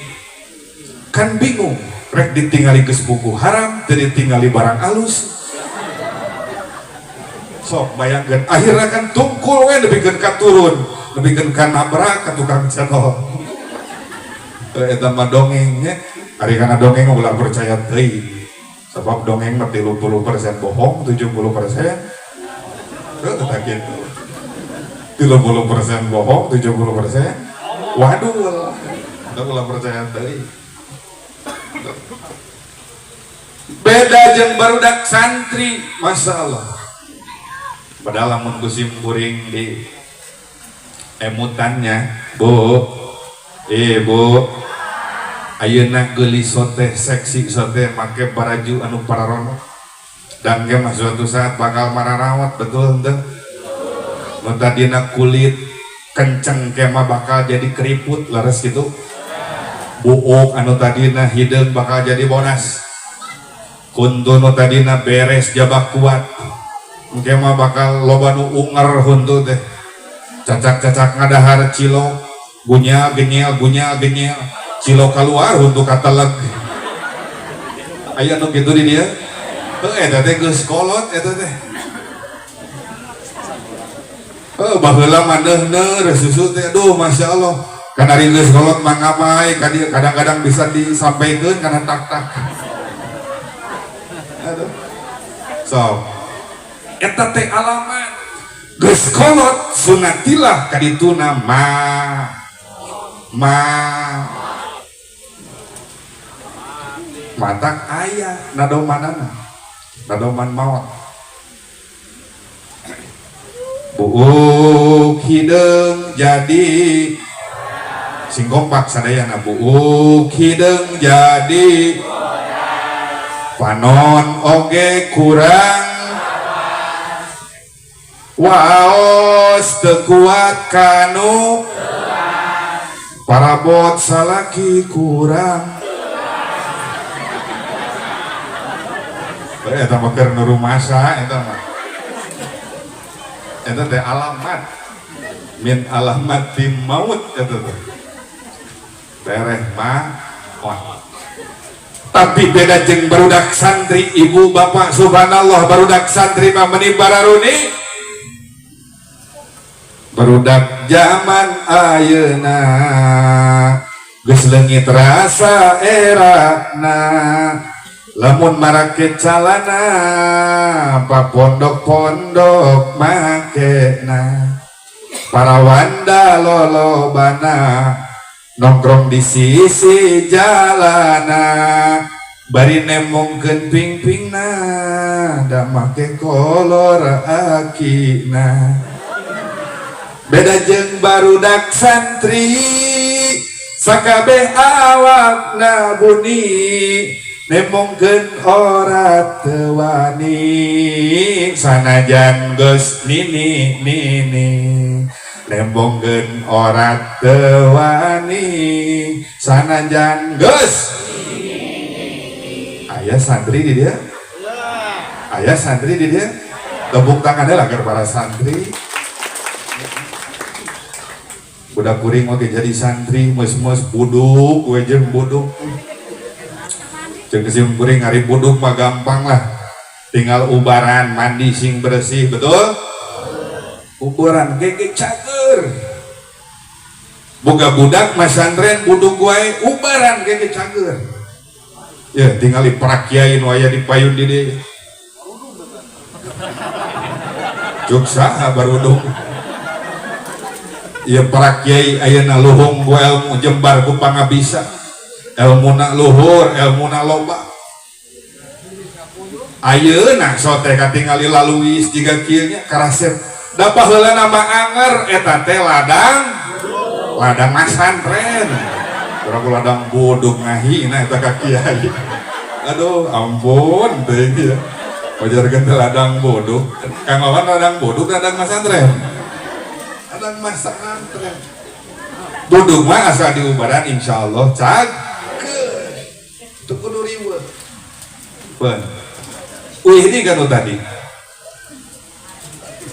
Kan bingung, rek ditingali geus buku haram, teu ditingali barang alus. Sok bayangkeun, akhirnya kan tungkul we nepikeun ka turun, nepikeun ka nabrak ka tukang cendol. Eta mah dongengnya, ari kana dongeng ulah percaya teuing. Sebab dongeng mah 30% bohong, 70% heuh eta kitu. 30% bohong, 70% waduh. Eta ulah percaya teuing. Beda jeung barudak santri, Masya Allah. Padahal lamun ku sim kuring di emutannya, Bu, Bu, ayeuna geulis sote, seksi sote, make baraju anu pararono. Dan ge mah suatu saat bakal mararawat, betul henteu? Nu tadina kulit Kenceng kema bakal jadi keriput leres gitu. Buuk anu tadina hideung bakal jadi bonas. Kuntu nu tadina beres jabak kuat. Engke mah bakal loba nu unger huntu teh. Cacak-cacak ngadahar cilok, gunyal genyel gunyal genyel. Cilok keluar huntu kateleg. Aya nu kitu di dieu? Heuh eta teh geus kolot eta teh. Heuh baheula mah neuh-neuh susu teh aduh masya Allah. Kana geus kolot mah ngamai kadang-kadang bisa disampaikeun kana tak-tak. Aduh. So, eta teh alamat geus kolot sunatilah kadituna ma ma matak aya nadomanana nadoman maot buuk hideung jadi sing kompak sadayana buuk hideung jadi panon oge kurang waos teu kuat kanu parabot salaki kurang. Eta mah keur nu rumasa eta mah. Eta teh alamat min alamati maut eta teh. Tereh mah wah. Tapi beda jeung barudak santri ibu bapak subhanallah barudak santri mah meni bararuni. Barudak zaman ayeuna geus leungit rasa erana lamun marake calana papondok-pondok makena para wanda lolobana nongkrong di sisi jalana bari nemongkeun ping-pingna da make kolor akina. Beda jeung barudak santri sakabeh awakna buni nemongkeun ora teu wani sanajan geus nini nini nemongkeun ora teu wani sanajan geus aya santri di dia, aya santri di dia, tepuk tangannya lah agar para santri. Budak kuring oge jadi santri meus-meus buduk we jeung buduk. Jeung sim kuring ari buduk mah gampang lah. Tinggal ubaran mandi sing bersih, betul? Ubaran gege cager. Boga budak mah santren buduk wae ubaran gege cager. Ya tinggal di para kiai nu aya di payun di dieu. Cuk saha baruduk. Ya para kiai ayeuna luhung ku ilmu jembar ku pangabisa. Elmuna luhur, elmuna loba. Ayeuna so teh katingali laluis jiga kieu nya karasep. Da baheula nama anger eta teh ladang ladang masantren. Urang ladang buduk ngahina eta ka kiai. Aduh ampun teh ieu. Wajarkeun teh ladang buduk. Kang Wawan ladang buduk ladang masantren. Ladang masantren. Buduk mah asal diubaran insyaallah cager. Teu kudu riweuh. Peun. Uih ini kan tadi.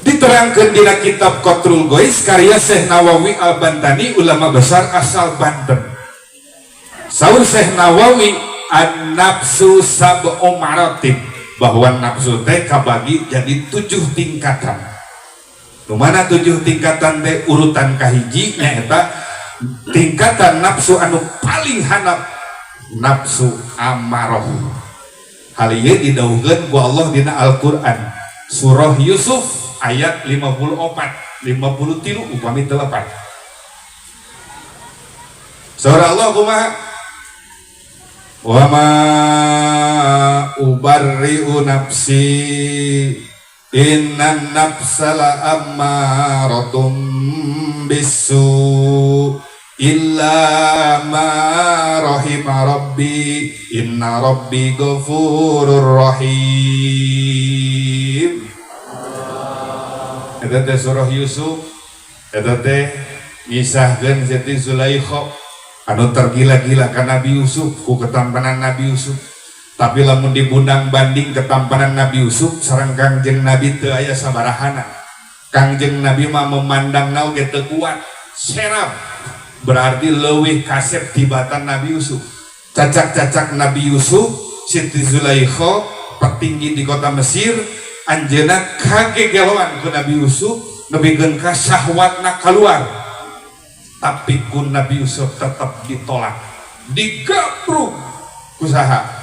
Diterangkan dina kitab Qatrul Gois karya Syekh Nawawi Al-Bantani ulama besar asal Banten. Saur Syekh Nawawi an-nafsu sab'u maratib, bahwa nafsu teh kabagi jadi 7 tingkatan. Nu mana 7 tingkatan teh urutan kahiji nyaeta tingkatan nafsu anu paling handap nafsu amarah. Hal ieu didawuhkeun ku Allah dina Al-Qur'an surah Yusuf ayat 54, 53 upami teu lepat. Surah Allah kumaha? Wa ma ubarri'u nafsi innan nafsa la ammaratum bisu illa ma rahima rabbi inna rabbi ghafurur rahim. Eta teh surah Yusuf, eta teh Ngisahkeun Siti Zulaikha anu tergila-gila ka Nabi Yusuf ku ketampanan Nabi Yusuf. Tapi lamun dibundang banding ketampanan Nabi Yusuf sareng Kangjeng Nabi teu aya sabarahana. Kangjeng Nabi mah memandang oge teu kuat, serap. Berarti leuwih kasep tibatan Nabi Yusuf. Cacak-cacak Nabi Yusuf, Siti Zulaikha petinggi di kota Mesir, anjeunna kagegeloan ku Nabi Yusuf, nepikeun ka syahwatna keluar. Tapi ku Nabi Yusuf tetap ditolak, digabruk ku saha?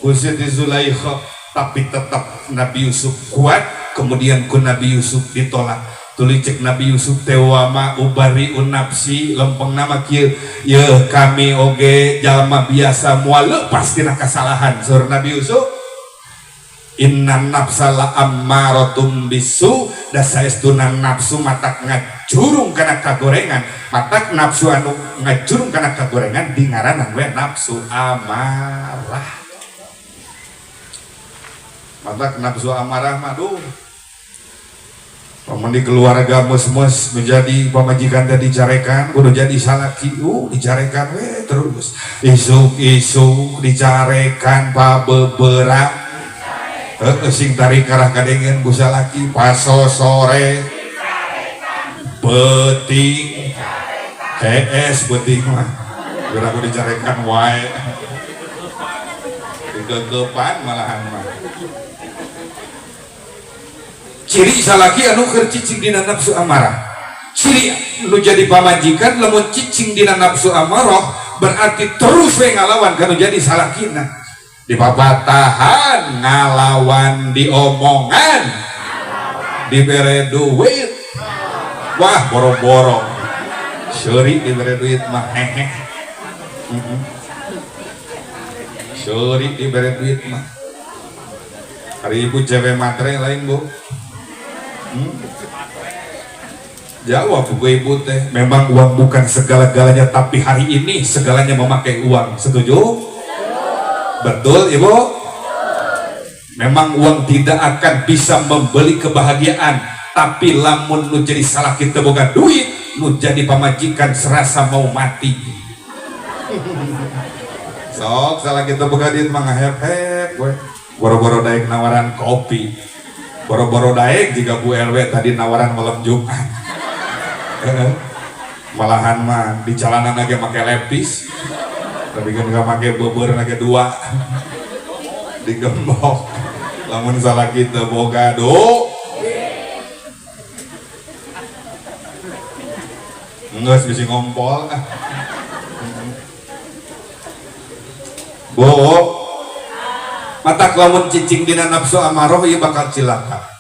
Ku Siti Zulaikha, tapi tetap Nabi Yusuf kuat. Kemudian ku Nabi Yusuf ditolak. Tuluy cek Nabi Yusuf teh wa ma ubarri'u nafsi, lempeng nama kieu yeuh kami oge jalma biasa moal lepas tina kasalahan. Saur Nabi Yusuf, inna nafsa la ammaratum bisu, da saestuna nafsu matak ngajurung kana kagorengan, matak nafsu anu ngajurung kana kagorengan dingaranan we nafsu amarah. Matak nafsu amarah mah duh, pamun di keluarga mus-mus menjadi pamajikan teh dicarekan, kudu jadi salaki, dicarekan we terus, isuk-isuk dicarekan, pabeberang heeh sing tarik karah kadengen ku salaki, paso sore beuting hees beuting mah geura ku dicarekan wae, digegepan malahan mah. Ciri salaki anu keur cicing dina nafsu amarah, ciri nu jadi pamajikan lamun cicing dina nafsu amarah berarti terus we ngalawan kanu jadi salakina, dipapatahan ngalawan, diomongan, dibere duit wah boro-boro seuri, dibere duit mah hehe, seuri dibere duit mah. Hari ibu cewek matre lain bu? Jawab buku ibu teh, memang uang bukan segala-galanya, tapi hari ini segalanya memakai uang. Setuju? Betul ibu? Memang uang tidak akan bisa membeli kebahagiaan, tapi lamun nu jadi salah kita boga duit, nu jadi pamajikan serasa mau mati. Sok salah kita boga duit mah ngahep-hep we. Boro-boro daek nawaran kopi, boro-boro daek jika Bu RW tadi nawaran malam Jumat. Malahan mah di jalanan lagi make lepis, tapi kan nggak make beber lagi dua digembok. Lamun salah kita boga do nggak bisa ngompol ah. Bu, matak lamun cicing dina nafsu amaroh ieu bakal cilaka.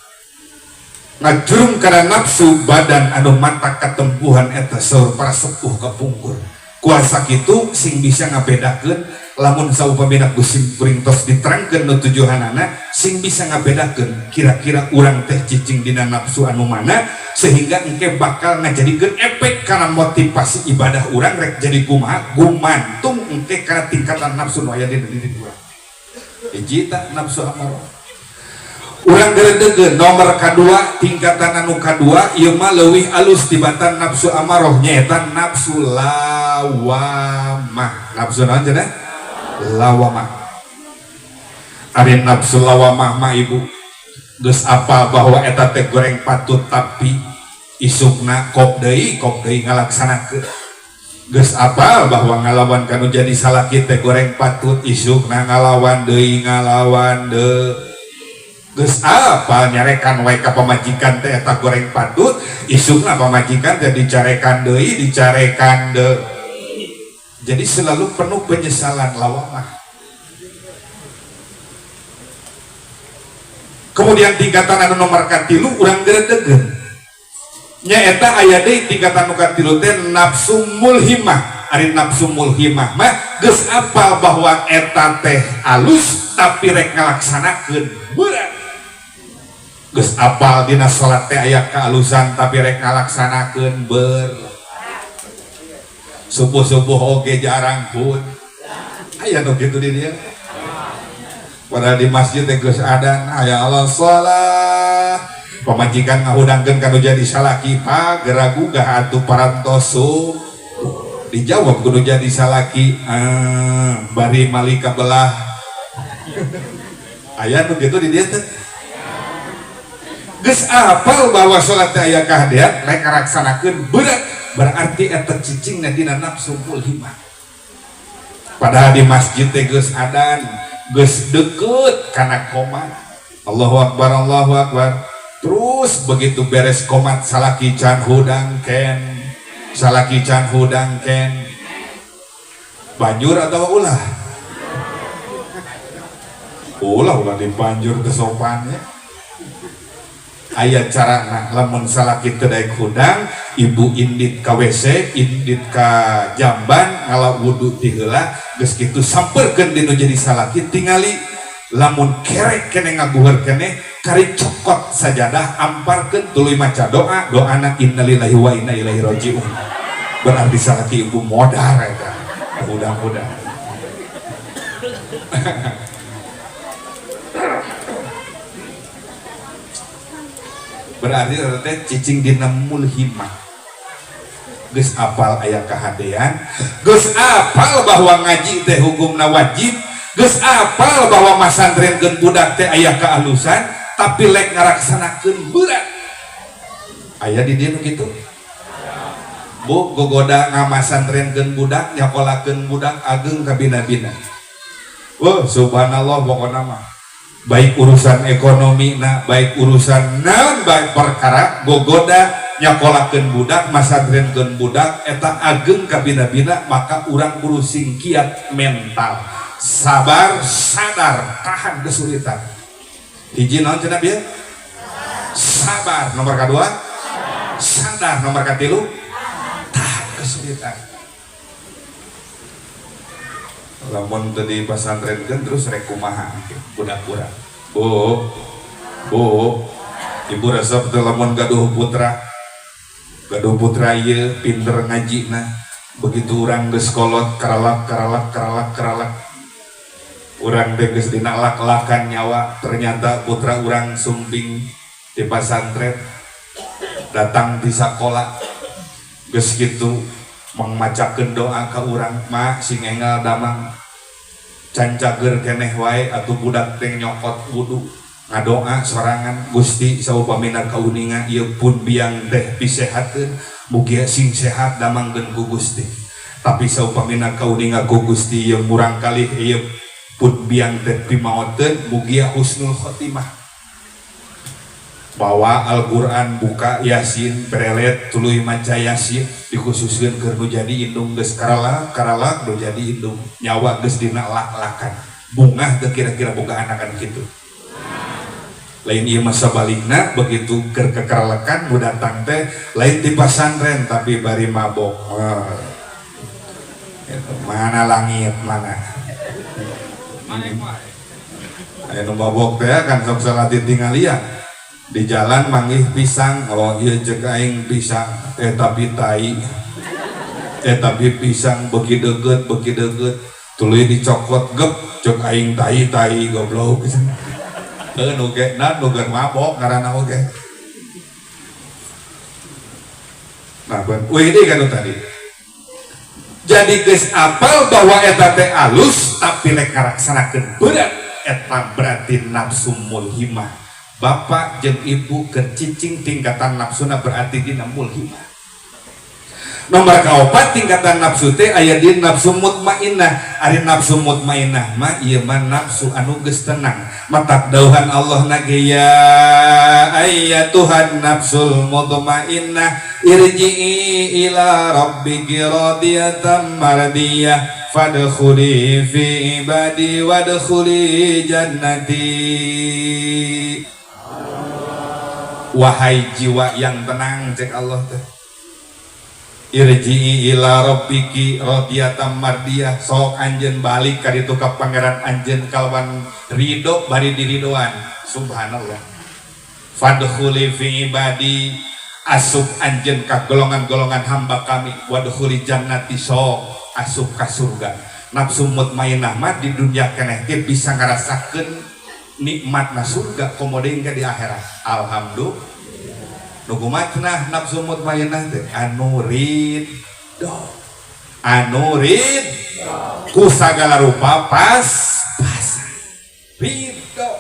Ngajurung kana nafsu badan anu matak katempuhan eta saur para sepuh kapungkur. Kuasa kitu sing bisa ngabedakeun lamun saupamina ku simkuring tos diterangkeun nu tujuhanana, sing bisa ngabedakeun kira-kira urang teh cicing dina nafsu anu mana sehingga engke bakal ngajadikeun efek kana motivasi ibadah urang rek jadi kumaha gumantung engke kana tingkatan nafsu nu aya dina diri urang. Hiji tah nafsu amarah. Urang geredegeun nomor kadua, tingkatan anu kadua ieu mah leuwih alus tibatan nafsu amarah nyaeta nafsu lawamah. Nafsu naon cenah? Lawamah. Ari nafsu lawamah mah ibu geus apal bahwa eta teh goreng patut tapi isukna kop deui ngalaksanakeun. Geus apal bahwa ngalawan kanu jadi salaki teh goreng patut isukna ngalawan deui ngalawan deui. Geus apal nyarekan wae ka pamajikan teh eta goreng patut isukna pamajikan teh dicarekan deui dicarekan deui. Jadi selalu penuh penyesalan lawamah. Kemudian tingkatan anu nomor katilu urang geredegeun nyaeta aya deui tingkatan nu katilu teh nafsu mulhimah. Ari nafsu mulhimah mah geus apal bahwa eta teh alus tapi rek ngalaksanakeun berat. Geus apal dina salat teh aya kaalusan tapi rek ngalaksanakeun ber. Subuh-subuh oge jarang pun aya nu kitu di dieu. Padahal di masjid teh geus adan aya Allah salah Pamajikan ngahudangkeun ka nu jadi salaki, "Pa, geura gugah atuh parantos subuh." Dijawab ku nu jadi salaki, "Bari mali kabelah." Aya nu kitu di dieu teh? Geus apal bahwa salat teh aya kahadean, rek ngalaksanakeun berat, berarti eta cicingna dina nafsu mulhimah. Padahal di masjid teh geus adan, geus deket kana komat. Allahu akbar, Allahu akbar. Terus begitu beres komat, salaki can hudang ken, salaki can hudang ken. Banjur atau ulah? Ulah, ulah dibanjur teu sopan ya. Aya carana, lamun salaki teu daek hudang, ibu indit ka WC, indit ka jamban, ngala wudu ti heula, geus kitu sampeurkeun di nu jadi salaki, tingali lamun kerek keneh ngaguheur keneh, kari cokot sajadah, amparkeun, tuluy maca doa, doana innalillahi wa inna ilaihi rajiun. Berarti salaki ibu modar eta, hudang-hudang. Berarti teh cicing dina mulhimah. Geus apal aya kahadean, geus apal bahwa ngaji teh hukumna wajib, geus apal bahwa masantrenkeun budak teh aya kealusan, tapi lek ngaraksanakeun berat. Aya di dieu nu kitu? Bu, gogoda ngamasantrenkeun budak, nyakolakeun budak ageng kabina-bina. Wah, subhanallah, pokona mah. Baik urusan ekonomi na, baik urusan naon, baik perkara gogoda nyakolakeun budak, masantrenkeun budak eta ageng kabina-bina, maka urang kudu sing kiat mental, sabar, sadar, tahan kesulitan. Hiji naon cenah bieu? Sabar. Nomor kadua sadar, nomor katilu tahan kesulitan. Lamun teu dipasantrenkeun terus rek kumaha budak urang? Bu, bu, ibu resep teu lamun gaduh putra? Gaduh putra ieu pinter ngajina, begitu urang geus kolot karalak karalak karalak karalak, urang teh geus dina lak-lakan nyawa, ternyata putra urang sumping di pasantren, datang di sakola, geus kitu mangmacakeun doa ka urang, "Mah, sing enggal damang, can cager keneh wae atuh budak teh nyokot wudu." Ngadoa sorangan, "Gusti, saupamina kauninga ieu pun biang teh pisehatkeun, mugia sing sehat damangkeun ku Gusti. Tapi saupamina kauninga ku Gusti ieu murang kalih ieu pun biang teh pimaoteun, mugia husnul khotimah." Bawa Al-Quran, buka Yasin, perelet, tuluy maca Yasin, dikhususkeun keur nu jadi indung geus karalak karalak, nu jadi indung nyawa geus dina lak-lakan. Bungah teu kira-kira boga anakan kitu? Lain ieu masa balikna, begitu keur kekeralekan nu datang teh lain ti pasantren tapi bari mabok. Mana langit mana? Aya nu mabok teh kan sok salat ditinggalian. Di jalan manggih pisang, oh ieu ceuk aing pisang, tapi tai, tapi pisang beuki deukeut beuki deukeut, tuluy dicokot gep, ceuk aing tai tai goblok. Heuh nu ge na nu keur mabok ngaranna oge. Nah, wih ini kan tadi. Jadi geus apal bahwa eta teh alus tapi lek ngalaksanakeun berat, eta berarti nafsu mulhimah. Bapak jeung ibu kercicing tingkatan nafsuna berarti dina mulhimah. Nomor kaopat tingkatan nafsu teh aya di nafsu mutmainnah. Ari nafsu mutmainnah mah ieu mah nafsu anu geus tenang. Matak dauhan Allah na ge ya ayyatuhan nafsul mutmainnah irji'i ila rabbiki radiyatan mardiyah fadkhuli fi ibadi wadkhuli jannati. Wahai jiwa yang tenang, cek Allah teh, irji'i ila rabbiki radiyatan mardiyah, sok anjeun balik ka ditu ka pangeran anjeun kalawan ridho bari diridoan. Subhanallah. Fadkhuli fi ibadi, asup anjeun ka golongan-golongan hamba kami, wadkhuli jannati, sok asup ka surga. Nafsu mutmainnah mah di dunia keneh ge bisa ngarasakeun nikmatna surga komo deui di akhirat. Alhamdulillah. Nu kumaha nafsu mutmainnah teh anu ridho. Anu ridho ku sagala rupa pas-pasan. Ridho.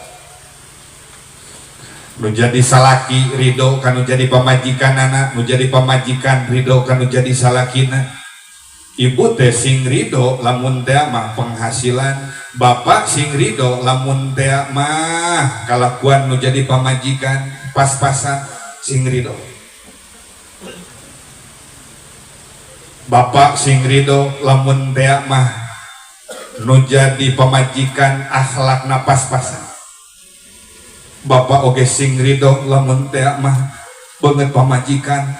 Nu jadi salaki ridho kanu jadi pamajikanana, nu jadi pamajikan ridho kanu jadi salakina. Ibu teh sing ridho lamun teh mah penghasilan, bapak sing ridho lamun teh mah kalakuan nu jadi pamajikan pas-pasan sing ridho. Bapak sing ridho lamun teh mah nu jadi pamajikan akhlakna pas-pasan. Bapak oge sing ridho lamun teh mah beungeut pamajikan.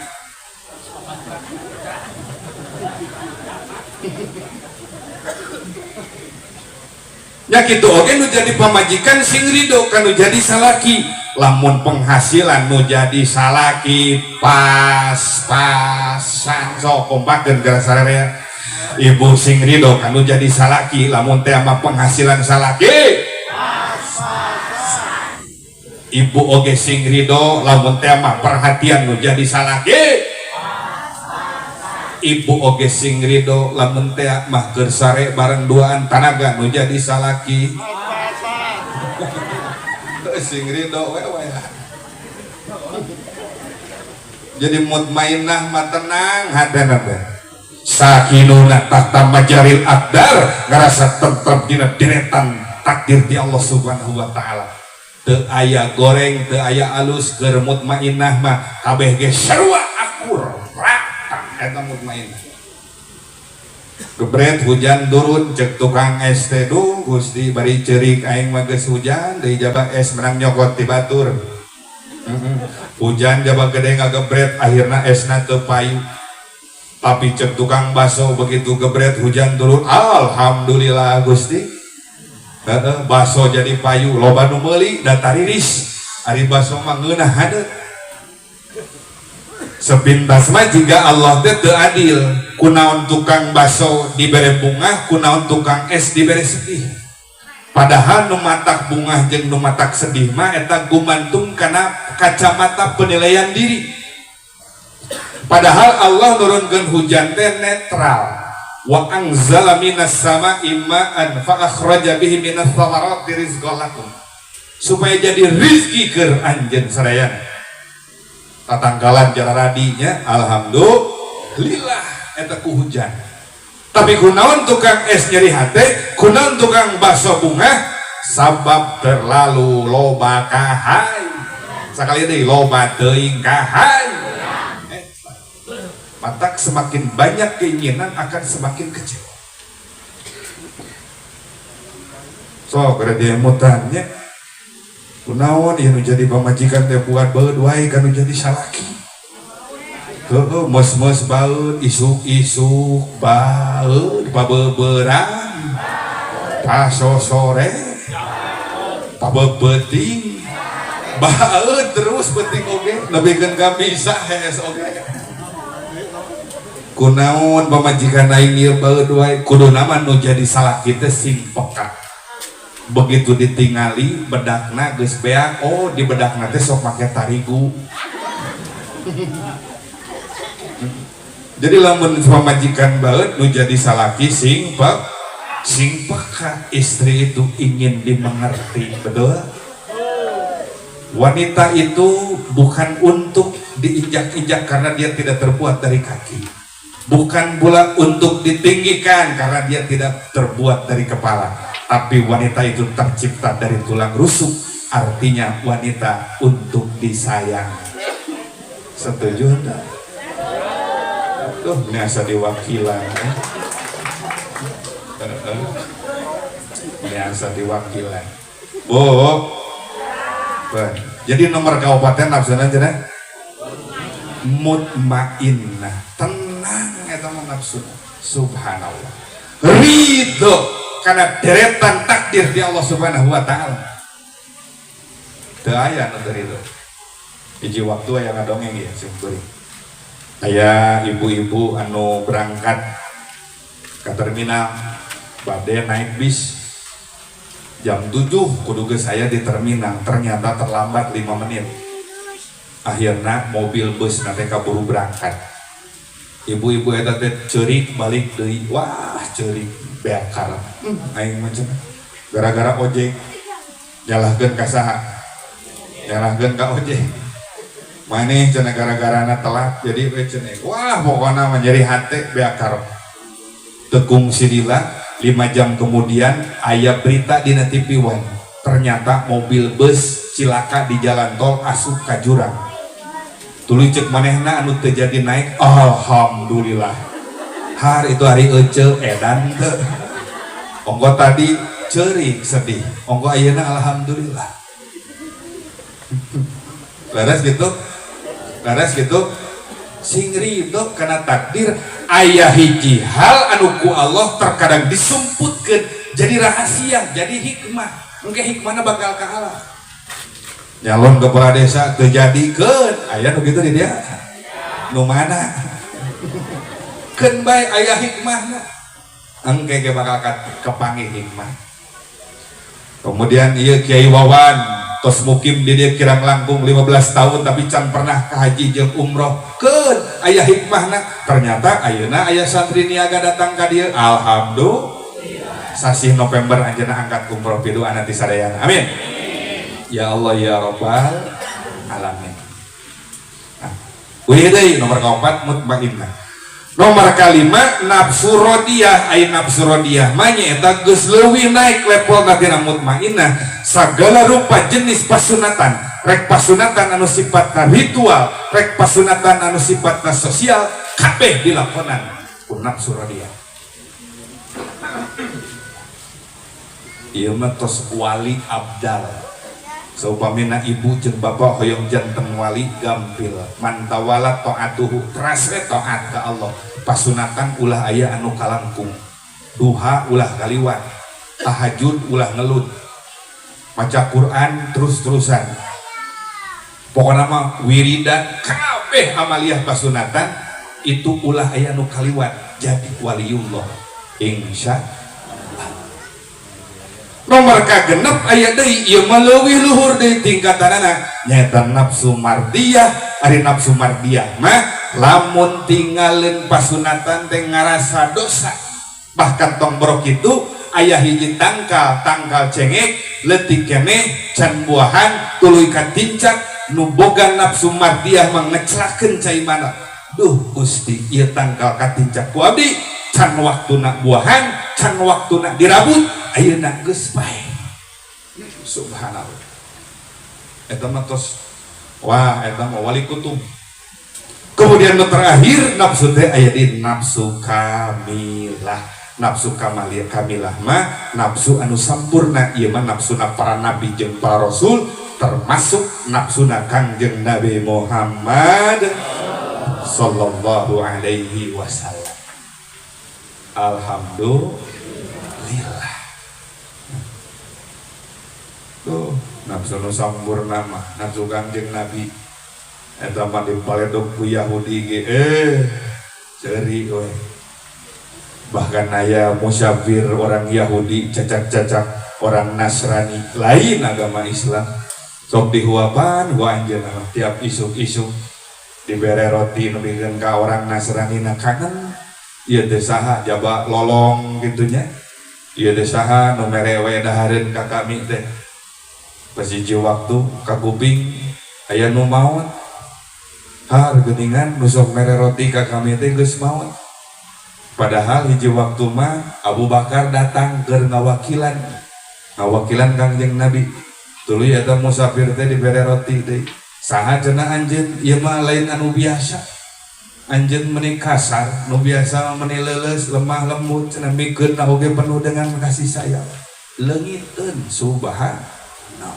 Nya kitu oge nu jadi pamajikan sing ridho kanu jadi salaki. Lamun penghasilan nu jadi salaki pas-pasan sok kompakeun geura sararea. Ibu sing ridho kanu jadi salaki lamun teh mah penghasilan salaki. Ibu oge sing ridho lamun teh mah perhatian nu jadi salaki. Ibu oge sing ridho lamun teh mah keur sare bareng duaan tanaga nu jadi salaki. Sing ridho we we. Jadi mutmainnah mah tenang hatena teh. Sakinuna tahta majaril aqdar, ngarasa tentrem dina deretan takdir di Allah Subhanahu wa taala. Teu aya goreng, teu aya alus, keur mutmainnah mah kabeh ge sarua akur rata eta mutmainnah. Gebret hujan turun cek tukang es teh duh Gusti bari ceurik aing mah geus hujan deui jaba es menang nyokot ti batur. Hujan jaba gede ngagebret akhirna esna teu payu. Tapi cek tukang baso begitu gebret hujan turun alhamdulillah Gusti. Heeh, baso jadi payu loba nu meuli da tariris. Ari baso mah ngeunah hadeut. Sepintas mah jika Allah teh teu adil. Kunaon tukang baso dibere bungah, kunaon tukang es dibere sedih. Padahal nu matak bungah jeung nu matak sedih mah eta gumantung kana kacamata penilaian diri. Padahal Allah nurunkeun hujan teh netral. Wa anzala minas sama'i ma'an fa akhraja bihi minas thamarati rizqan lakum. Supaya jadi rizki keur anjeun sadayana. Tatangkalan jararadinya alhamdulillah eta ku hujan. Tapi kunaon tukang es nyeri hate, kunaon tukang baso bunga, sabab terlalu loba kahai. Sakali deui loba teuing kahai. Matak semakin banyak keinginan akan semakin kecewa. So, kada dia mutannya. Kunaon ieu nu jadi pamajikan teh buat beud wae kanu jadi salaki. Heueuh, mos-mos baeud, isuk-isuk baeud, pabeberang, pasosore, pabebeuting, baeud terus beuting oge, lebihkeun ka bisa hees oge. Kunaon pamajikan aing ieu baeud wae, kuduna mah nu jadi salaki teh sing peka. Begitu ditingali bedakna geus beak, oh di bedakna teh sok make tarigu. Jadi lamun pamajikan baeud nu jadi salaki sing peka, istri itu ingin dimengerti, betul? Wanita itu bukan untuk diinjak-injak karena dia tidak terbuat dari kaki. Bukan pula untuk ditinggikan karena dia tidak terbuat dari kepala. Tapi wanita itu tercipta dari tulang rusuk, artinya wanita untuk disayang. Setuju enggak? Tuh, ini asa diwakilan. Ini asa diwakilan. Bu. Jadi nomor kabupaten nafsuna cenah mutmainnah, tenang eta mah nafsuna. Subhanallah. Ridho karena deretan takdir di Allah Subhanahu wa taala. Teu aya nu teu ridho. Hiji waktu aya ngadongeng ieu sim kuring. Aya ibu-ibu anu berangkat ke terminal bade naik bis jam 7 kudu geus aya di terminal, ternyata terlambat 5 menit. Akhirna mobil bus nanti kaburu berangkat. Ibu-ibu eta teh ceurik balik deui. Wah, ceurik beak karep. Aing mah cenah. Gara-gara ojek nyalahkeun ka saha? Nyalahkeun ka ojek. Maneh cenah gara-garana telat jadi we cenah. Wah, pokona mah nyeri hate beak karep. Tekung sidila 5 jam kemudian aya berita dina TV One. Ternyata mobil bus cilaka di jalan tol asup ka jurang. Tuluy cek manehna anu teu jadi naik, alhamdulillah. Har itu hari ece edan teu. Ongko tadi ceurik sedih, ongko ayeuna alhamdulillah. Laras gitu? Laras gitu? Sing ridho kana takdir aya hiji hal anu ku Allah terkadang disumputkeun jadi rahasia, jadi hikmah. Engke hikmahna bakal ka Allah. Nyalon kepala desa teu jadikeun, aya nu kitu di dia. Nu mana? Keun bae aya hikmahna. Engke ge bakal kepanggih hikmah. Kemudian ieu Kiai Wawan tos mukim di dieu kirang langkung 15 tahun tapi can pernah ke haji jeung umroh. Keun aya hikmahna. Ternyata ayeuna aya santri niaga datang ka dieu. Alhamdulillah. Sasih November anjeunna angkat umroh piduana ti sadayana. Amin. Ya Allah ya Rabbal alamin. Nah, uih deui nomor kaopat mutmainnah. Nomor kalima nafsu rodiyah. Ai nafsu rodiyah mah nyaeta geus leuwih naik levelna tina mutmainnah. Sagala rupa jenis pasunatan, rek pasunatan anu sifatna ritual, rek pasunatan anu sifatna sosial, kabeh dilakonan ku nafsu rodiyah. Ieu mah tos wali abdal. Saupamina ibu jeung bapak hoyong janten wali gampil mantawala taatuhu teras we taat ka Allah. Pasunatan ulah aya anu kalangkung, duha ulah kaliwat, tahajud ulah ngelud, maca Quran terus-terusan, pokona mah wiridan kabeh amaliyah pasunatan itu ulah aya anu kaliwat jadi waliullah insya Allah. Nomor kagenep aya deui ieu mah leuwih luhur deui tingkatanana nyaeta nafsu mardiyah. Ari nafsu mardiyah mah lamun tinggalin pasunatan teh ngarasa dosa, bahkan tong borok kitu aya hiji tangkal, tangkal cengek leutik keneh can buahan tuluy katincak nu boga nafsu mardiyah mah ngecelakeun cai mana. Duh Gusti ieu tangkal katincak ku abdi can waktuna buahan, can waktuna dirabut, ayeuna geus bae. Subhanallah. Eta mah tos wah eta mah wali kutub. Kemudian nu terakhir nafsu teh aya di nafsu kamilah. Nafsu kamilah, kamilah mah nafsu anu sampurna, ieu mah nafsuna para nabi jeung para rasul, termasuk nafsuna Kangjeng Nabi Muhammad sallallahu alaihi wasallam. Alhamdulillah. Tuh nafsu nu sampurna mah nafsu Kangjeng Nabi. Eta mah dipaledog ku Yahudi ge ceuri we. Bahkan aya musafir orang Yahudi cacak-cacak orang Nasrani lain agama Islam. Sok dihuapan ku anjeunna tiap isuk-isuk dibere roti nu bikeun ka orang Nasrani na kangen. Ieu teh saha jaba lolong gitunya. Ieu teh saha nu mere we dahareun ka kami teh. Pas hiji waktu ka kuping aya nu maot. Har geuningan nu sok mere roti ka kami teh geus maot. Padahal hiji waktu mah Abu Bakar datang keur ngawakilan. Ngawakilan Kangjeng Nabi. Tuluy eta musafir teh dibere roti deui. Saha cenah anjeun? Ieu mah lain anu biasa. Anjeun meni kasar, nu biasa mah meni leuleus, lemah lembut, cenah mikeun oge penuh dengan kasih sayang. Leungiteun subhanallah.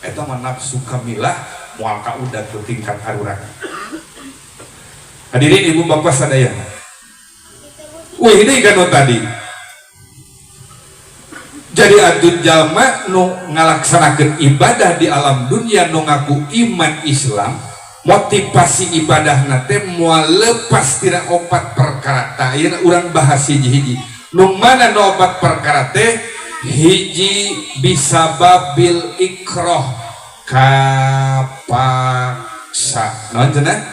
Eta mah nafsu kamilah moal kaudag ku tingkat arurang. Hadirin ibu bapak sadayana. Wih ini kan tadi. Jadi atuh jalma nu ngalaksanakeun ibadah di alam dunia nu ngaku iman Islam, motivasi ibadahna teh moal lepas tina opat perkara. Tah ayeuna urang bahas hiji-hiji. Nu mana nu opat perkara teh? Hiji bisababil ikroh, kapaksa. Kapaksa. Naon cenah?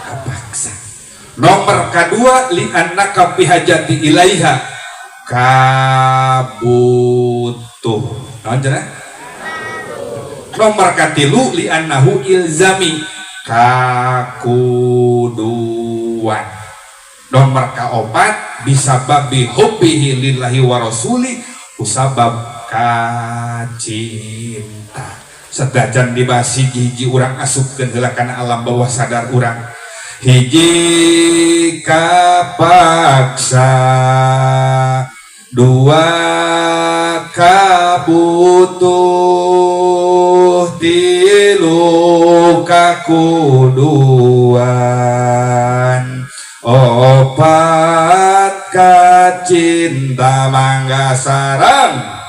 Kapaksa. Nomor kedua li annaka fi hajati ilaiha kabutuh. Naon cenah? Nomor katilu li annahu ilzami kakuduan. Nomor kaopat bisababi hubbihi lillahi wa rasuli usabab kacinta. Sedajan dibahas hiji-hiji urang asupkeun heula kana alam bawah sadar urang. Hiji kapaksa, dua kabutuh, tilu kakuduan, opat kacinta mangga sarang.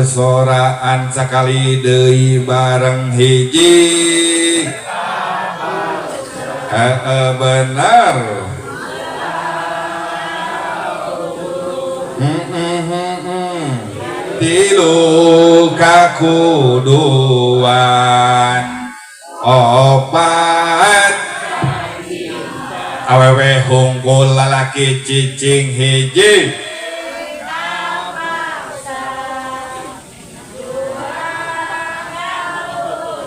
Soraan sakali deui bareng hiji. Heeh bener. Tilu kakuduan, opat awewe hungkul lalaki cicing hiji.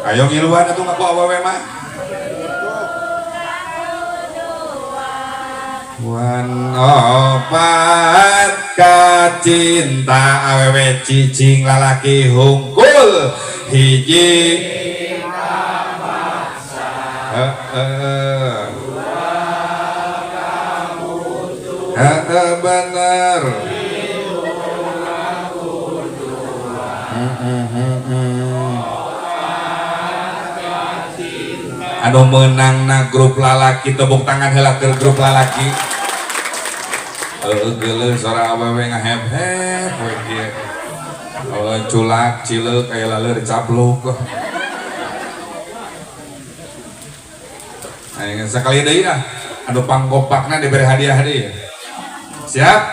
Ayo ngiluan atuh ngaku awewe mah. Wan opat kacinta awewe cicing lalaki hungkul hiji. Heeh. Heeh bener. Anu menang na grup lalaki tepuk tangan heula keur grup lalaki. Heueuh geuleuh sora awewe ngahep-hep we kieu. Culak cileuk aya laleur cablok. Ayo sakali deui ah. Anu panggopakna diberi hadiah deui. Siap?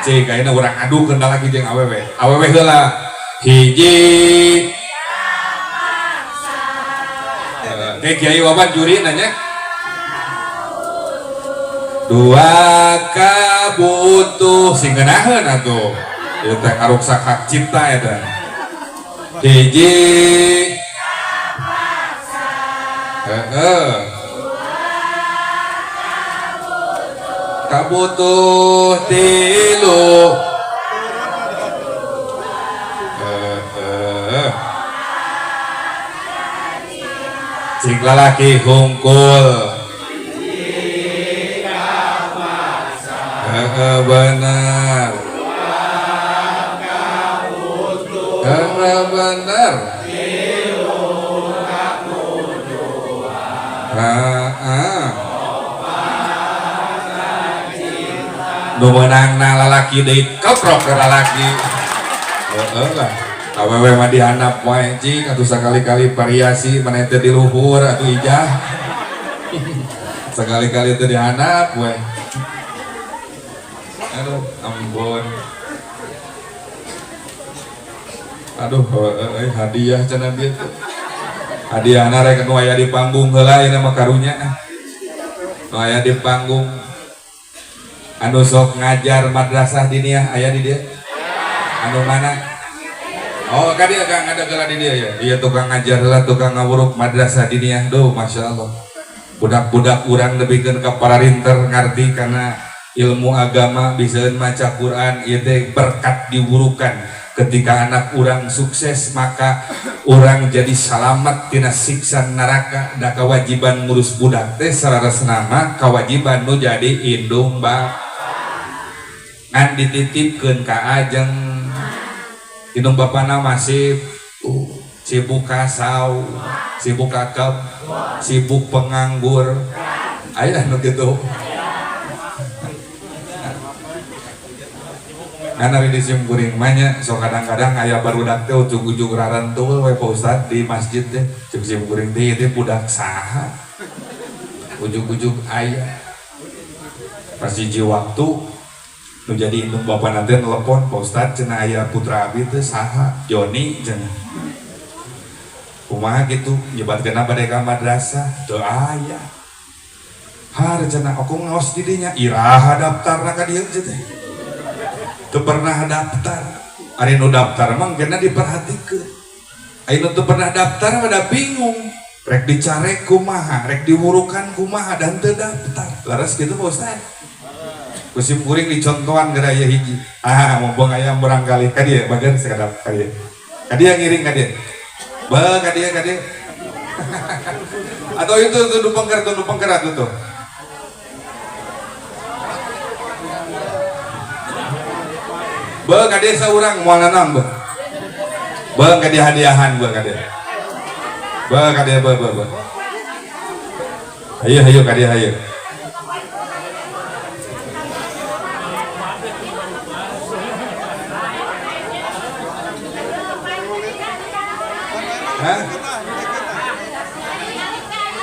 Cik ayeuna urang adukeun lalaki jeung awewe. Awewe heula. Hiji. Oke, Kiai Wawan juri nanya. Dua kabutuh sing ngeunaheun atuh. Ieu teh karuksak hak cipta eta. Hiji. Heeh. Kabutuh tilu. Heeh. Cing lalaki hungkul. Heeh bener. Heeh bener. Heeh. Nu meunangna lalaki deui keprok ke lalaki. Heeh lah. Awewe mah dihandap wae cing atuh sakali-kali variasi maneh teh di luhur atuh ijah. Sekali-kali teh dihandap wae. Aduh ampun. Aduh euy hadiah cenah bieu teh. Hadiahna rek nu aya di panggung heula ieu mah karunya. Nu aya di panggung anu sok ngajar madrasah diniyah aya di dieu. Anu mana? Oh, kan dia kang ada gelar di dia ya. Iya tukang ngajar lah, tukang ngawuruk madrasah diniyah. Duh, masya Allah. Budak-budak urang lebihkeun ka pararinter ngarti karena ilmu agama bisa maca Quran ieu teh berkat diwurukan. Ketika anak urang sukses maka urang jadi salamat tina siksa neraka. Da kewajiban ngurus budak teh saleresna mah kewajiban nu jadi indung bapa. Ngan dititipkeun ka ajeng. Indung bapana masih sibuk kasau, sibuk kakep, sibuk penganggur. Aya nu kitu. Ngan ari di sim kuring mah nya sok kadang-kadang aya barudak teh ujug-ujug rarentul we Pak Ustad di masjid teh. Cek sim kuring teh ieu teh budak saha? Ujug-ujug aya. Pas hiji waktu nu jadi indung bapana teh nelepon, Pak Ustad cenah aya putra abi teh saha? Joni cenah. Kumaha kitu nyebatkeunna bade ka madrasah teu aya. Har cenah aku ngaos di dinya iraha daftarna ka dieu teh. Teu pernah daftar. Ari nu daftar mah engkena diperhatikeun. Ari nu teu pernah daftar mah da bingung. Rek dicarek kumaha, rek diwurukan kumaha dan teu daftar. Leres kitu Pak Ustad. Ku sim kuring dicontohan geura aya hiji. Ah, mumpung aya murangkalih ka dieu bageun sakedap ka dieu. Ka dieu ngiring ka dieu. Ba ka dieu ka dieu. Atau itu tuh nu pengker tuh nu pengker atuh tuh. Be ka dieu saurang moal nanaon be. Be ka dieu hadiahan be ka dieu. Be ka dieu be be be. Hayu hayu ka dieu hayu. Hah?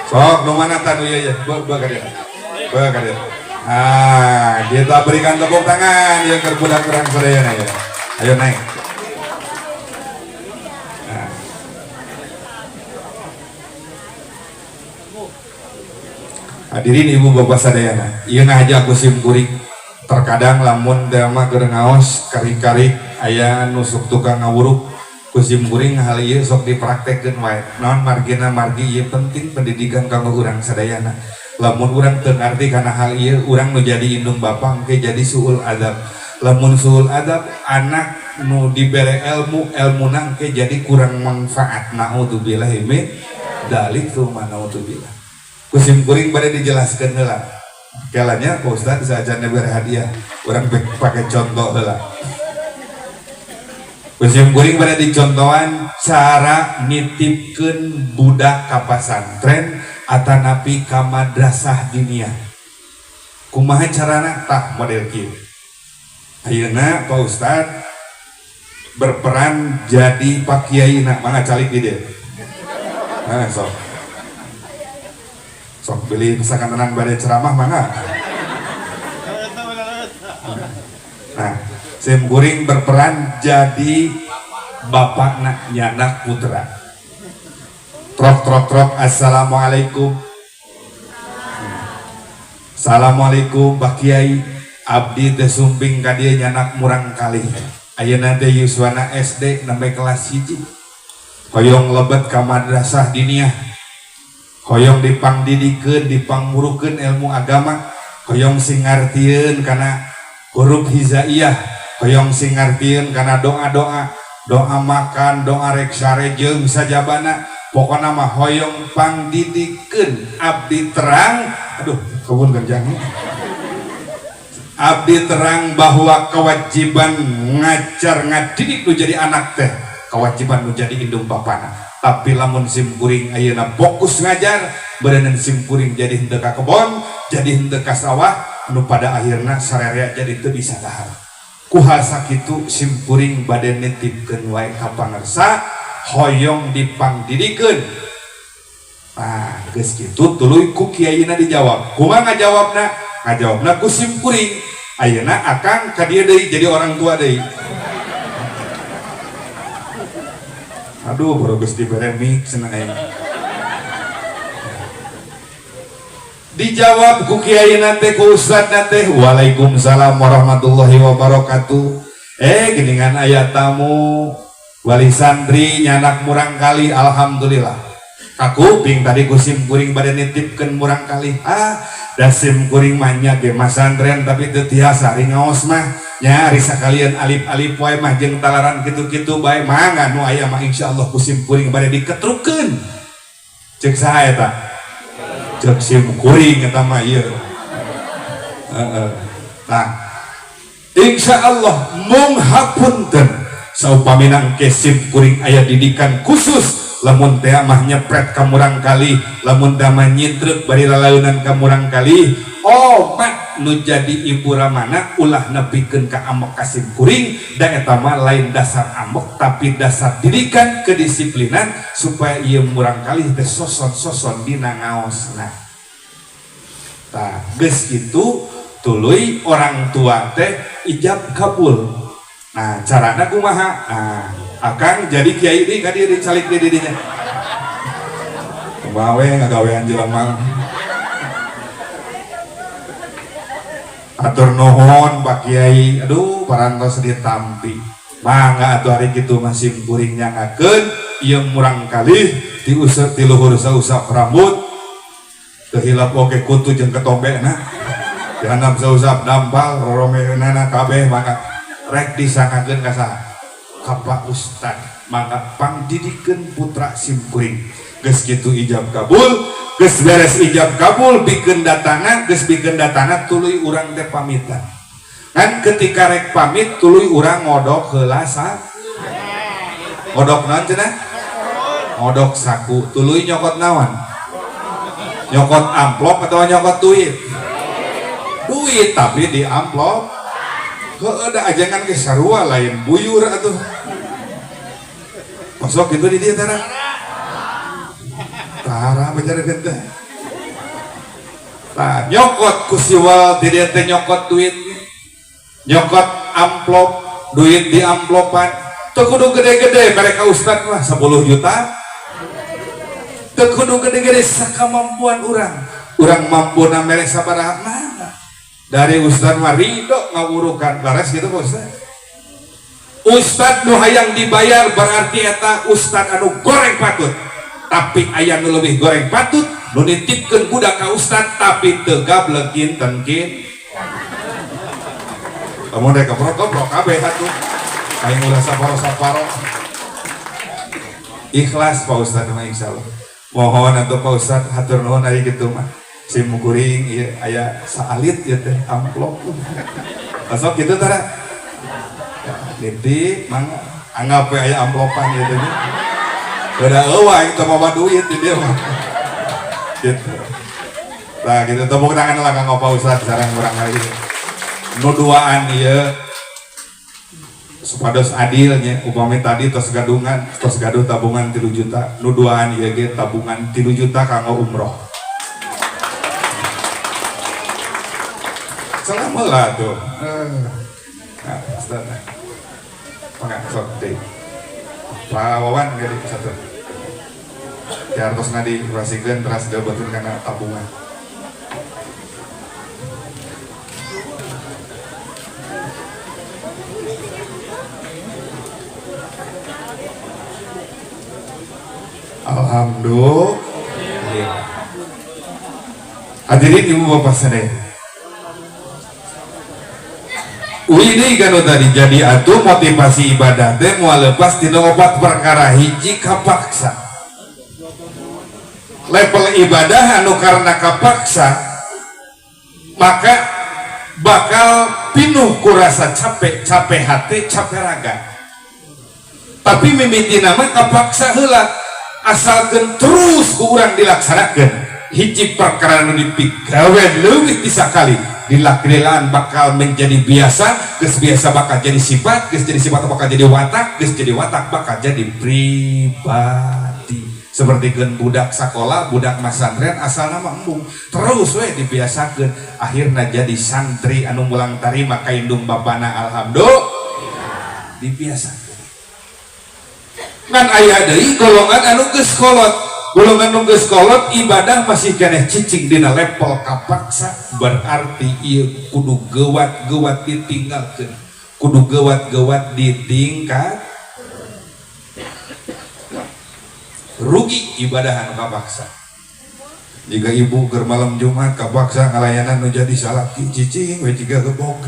Sok nu mana tah nu ieu ieu? Be be ka dieu. Be ka dieu. Ah, kita berikan tepuk tangan yang keur budak urang sadayana ya. Ayo naik. Nah. Hadirin ibu bapak sadayana, ieu ngahaja ku sim kuring. Terkadang lamun teh mah keur ngaos karik-karik aya nu sok tukang ngawuruk ku sim kuring hal ieu sok dipraktekkeun wae. Naon margina margi ieu penting pendidikan kanggo urang sadayana. Lamun urang teu ngarti kana hal ieu, urang nu jadi indung bapa engke jadi suul adab. Lamun suul adab anak nu dibere ilmu, ilmuna engke jadi kurang manfaat. Naudzubillah min dzalik tsumma naudzubillah. Ku sim kuring bade dijelaskeun heula. Kelanya Pak Ustad saajana bere hadiah, urang pake contoh heula. Ku sim kuring bade dicontohan cara nitipkeun budak ka pasantren atanapi ka madrasah diniyah. Kumaha carana? Tah model kieu. Ayeuna Pak Ustad berperan jadi Pak Kiai na, mangga calik di dieu. Nah, sok. Sok bilih misalkan tenang bade ceramah mangga. Nah, sim kuring berperan jadi bapakna nyanak putra. Trok trok trok, assalamualaikum. Assalamualaikum Pak Kiai. Abdi teh sumping ka dieu nyanak murang kalih. Ayeuna teh yuswana SD nembe kelas 1. Hoyong lebet ka madrasah diniyah. Hoyong dipangdidikeun, dipangmurukeun ilmu agama. Hoyong sing ngartieun kana huruf hijaiyah. Hoyong sing ngartieun kana doa-doa, doa makan, doa rek sare jeung sajabana. Pokona mah hoyong pangdidikeun abdi terang, aduh kebun kerjaan. Abdi terang bahwa kewajiban ngajar ngadidik nu jadi anak teh, kewajiban nu jadi indung bapana. Tapi lamun sim kuring ayeuna fokus ngajar, beureunan sim kuring jadi henteu ka kebon, jadi henteu ka sawah, nu pada akhirna sararea jadi teu bisa dahar. Kuha sakitu sim kuring bade nitipkeun wae ka pangersa, hoyong dipangdidikeun. Nah, geus kitu tuluy ku kiaina dijawab. Kumaha ngajawabna? Ngajawabna ku sim kuring. Ayeuna akang ka dieu deui jadi orang tua deui. Aduh, baru geus dibere mic cenah aing. Dijawab ku kiaina teh ku ustadna teh, waalaikumsalam warahmatullahi wabarakatuh. Geningan aya tamu wali santri nyanak murang kali, alhamdulillah. Kakuping tadi ku sim kuring bade nitipkeun murang kali. Ah, da sim kuring mah nya ge masantren tapi teu tiasa ari ngaos mah. Nya ari sakalian alif-alif wae mah jeung talaran kitu-kitu bae mangga nu aya mah insyaallah ku sim kuring bade diketrukeun. Ceuk saha eta? Ceuk sim kuring eta mah ieu. Heeh. Tah, insyaallah mung hapunten saupamina engke sim kuring aya didikan khusus lamun teh mah nyepret ka murang kali, lamun teh mah nyintrek bari lalaunan ka murang kali, omat nu jadi ibu ramana ulah nepikeun ka ambek ka sim kuring da eta mah lain dasar ambek tapi dasar didikan kedisiplinan supaya ieu murang kalih teh soson-soson dina ngaosna. Tah geus kitu tuluy orang tua teh ijab kabul. Nah carana kumaha? Nah akang jadi kiai deui ka dieu dicalik di dinya. Kumaha we ngagawean jelema. Atur nuhun Pak Kiai, aduh parantos ditampi. Mangga atuh hari kitu mah sim kuring nyangakeun ieu murang kalih diuseup ti luhur sausap rambut. Teu hilap oge kutu jeung ketombena. Dihandap sausap dampal roromeunana kabeh mangga rek disangakeun ka saha? Ka Pak Ustad. Mangga pangdidikeun putra sim kuring. Geus kitu ijab kabul, geus beres ijab kabul bikeun datana, geus bikeun datana tuluy urang teh pamitan. Kan ketika rek pamit tuluy urang ngodok heula sa. Ngodok naon cenah? Ngodok saku, tuluy nyokot naon? Nyokot amplop atau nyokot duit? Duit tapi di amplop. Heueuh da ajengan ge sarua lain buyur atuh. Masuk gitu di dieu tara. Tara bicara teh. Tah nyokot ku siwal di dieu teh nyokot duit. Nyokot amplop, duit di amplopan. Teu kudu gede-gede mereka ustad mah 10 juta. Teu kudu gede-gede sakamampuan urang. Urang mampuna mere sabaraha mah. Dari ustad mah ridho ngawurukan bares gitu Pak Ustad. Ustad nu hayang dibayar berarti eta ustad anu goreng patut. Tapi aya nu leuwih goreng patut nu nitipkeun budak ka ustad tapi teu gablek kinten kin. Lamun rek keprok-keprok kabeh atuh. Aing ulah saparo-saparo. Ikhlas Pak Ustad mah insyaallah. Mohon atuh Pak Ustad hatur nuhun ari kitu mah. Sim kuring ieu aya saalit ieu teh amplop. Sok kitu tara. Nitip mangga anggap we aya amplopan ieu teh. Udah eueuh aing teu mawa duit di dieu mah. Gitu. Nah gitu tepuk tangan lah kanggo Pak Ustad sareng urang lagi. Nu duaan ieu supados adilnya upami tadi tos gadungan tos gaduh tabungan 3 juta nu duaan ieu ge tabungan 3 juta kanggo umroh. Selama lah tuh. Nah, Ustaz. Mangga sok deui. Pak Wawan ge satu. Diartosna dipasikeun teras diobotkeun kana tabungan. Alhamdulillah. Hadirin ibu bapak sadaya. Widi kan tadi jadi atuh motivasi ibadah teh moal lepas tina opat perkara hiji kapaksa. Level ibadah anu karena kapaksa maka bakal pinuh ku rasa capek, capek hati, capek raga. Tapi mimitina mah kapaksa heula asalkeun terus ku urang dilaksanakeun. Hiji perkara nu dipigawe leuwih ti sakali dilakrilaan bakal menjadi biasa, geus biasa bakal jadi sifat, geus jadi sifat bakal jadi watak, geus jadi watak bakal jadi pribadi. Seperti keun budak sakola, budak masantren asalna mah embung, terus we dibiasakeun akhirna jadi santri anu mulang tarima ka indung bapana alhamdulillah dibiasakeun. Ngan aya deui golongan anu geus kolot. Golongan nu geus kolot ibadah masih keneh cicing dina level kapaksa berarti ieu kudu gewat-gewat ditinggalkeun, kudu gewat-gewat ditingkat. Rugi ibadah anu kapaksa. Jika ibu keur malam Jumat kapaksa ngalayanan nu jadi salaki cicing we jiga gebog.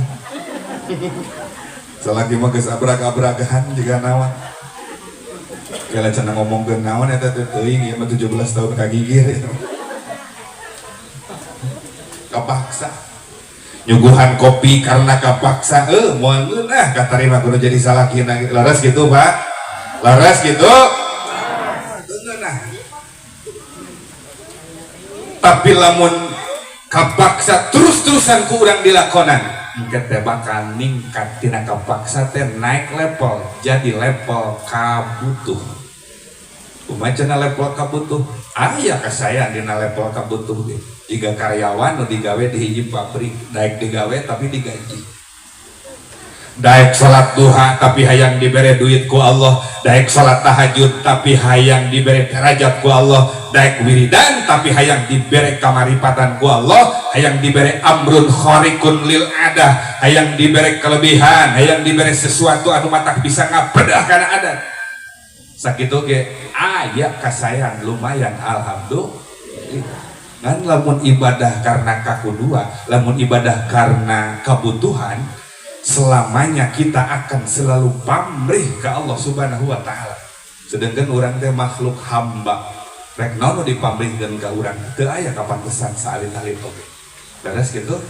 Salaki mah geus abrag-abragahan jiga naon. Kela cenah ngomongkeun naon eta teh teuing ieu mah 17 tahun kagigir eta. Kapaksa. Nyuguhan kopi karena kapaksa moal ngeunah katarima kudu jadi salakina laras gitu Pak. Laras gitu. Ngeunah. Tapi lamun Kapaksa terus-terusan ku urang dilakonan, engke teh bakal ningkat tina kapaksa teh naik level jadi level kabutuh. Kumaha cenah level kabutuh? Aya kasayang dina level kabutuh ge. Jiga karyawan nu digawe di hiji pabrik, daek digawe tapi digaji. Daek salat duha tapi hayang dibere duit ku Allah, daek salat tahajud tapi hayang dibere derajat ku Allah, daek wiridan tapi hayang dibere kamaripatan ku Allah, hayang dibere amrun khariqun lil adah, hayang dibere kelebihan, hayang dibere sesuatu anu matak bisa ngabedah kana adat. Sakitu ge aya kasayang lumayan, alhamdulillah. Ngan lamun ibadah karena kakudua, lamun ibadah karena kebutuhan, selamanya kita akan selalu pamrih ke Allah Subhanahu wa Ta'ala. Sedangkan urang teh makhluk hamba, rek naon nu dipamrihkeun ka urang teu aya kapantesan saalit-alit oge. Beres gitu.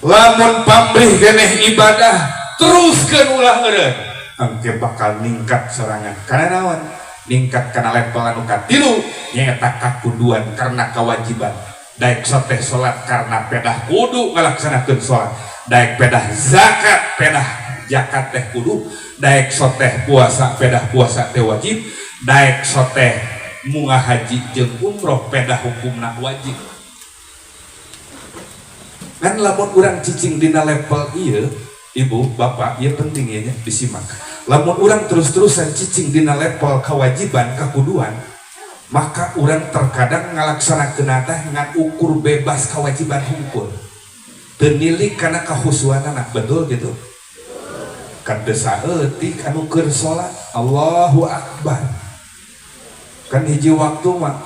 Lamun pamrih keneh ibadah teruskeun, ulah eureun, engke bakal ningkat sorangan. Karena naon? Ningkat kana level anu katilu, nyaeta kakuduan, karena kewajiban. Daek soteh salat karena pedah kudu ngalaksanakeun salat, daek pedah zakat, pedah zakat teh kudu, daek soteh puasa, pedah puasa teh wajib, daek soteh munga haji jeung umroh, pedah hukumna wajib. Kan lamun urang cicing dina level ieu, ibu bapak, ieu penting ieu nya disimak. Lamun urang terus-terusan cicing dina level kewajiban, kakuduan, maka urang terkadang ngalaksanakeun teh ngan ukur bebas kewajiban hungkul, teu nilik kana kahusuanana. Betul gitu kan? Teu saeutik anu keur salat Allahu Akbar, kan hiji waktu mah,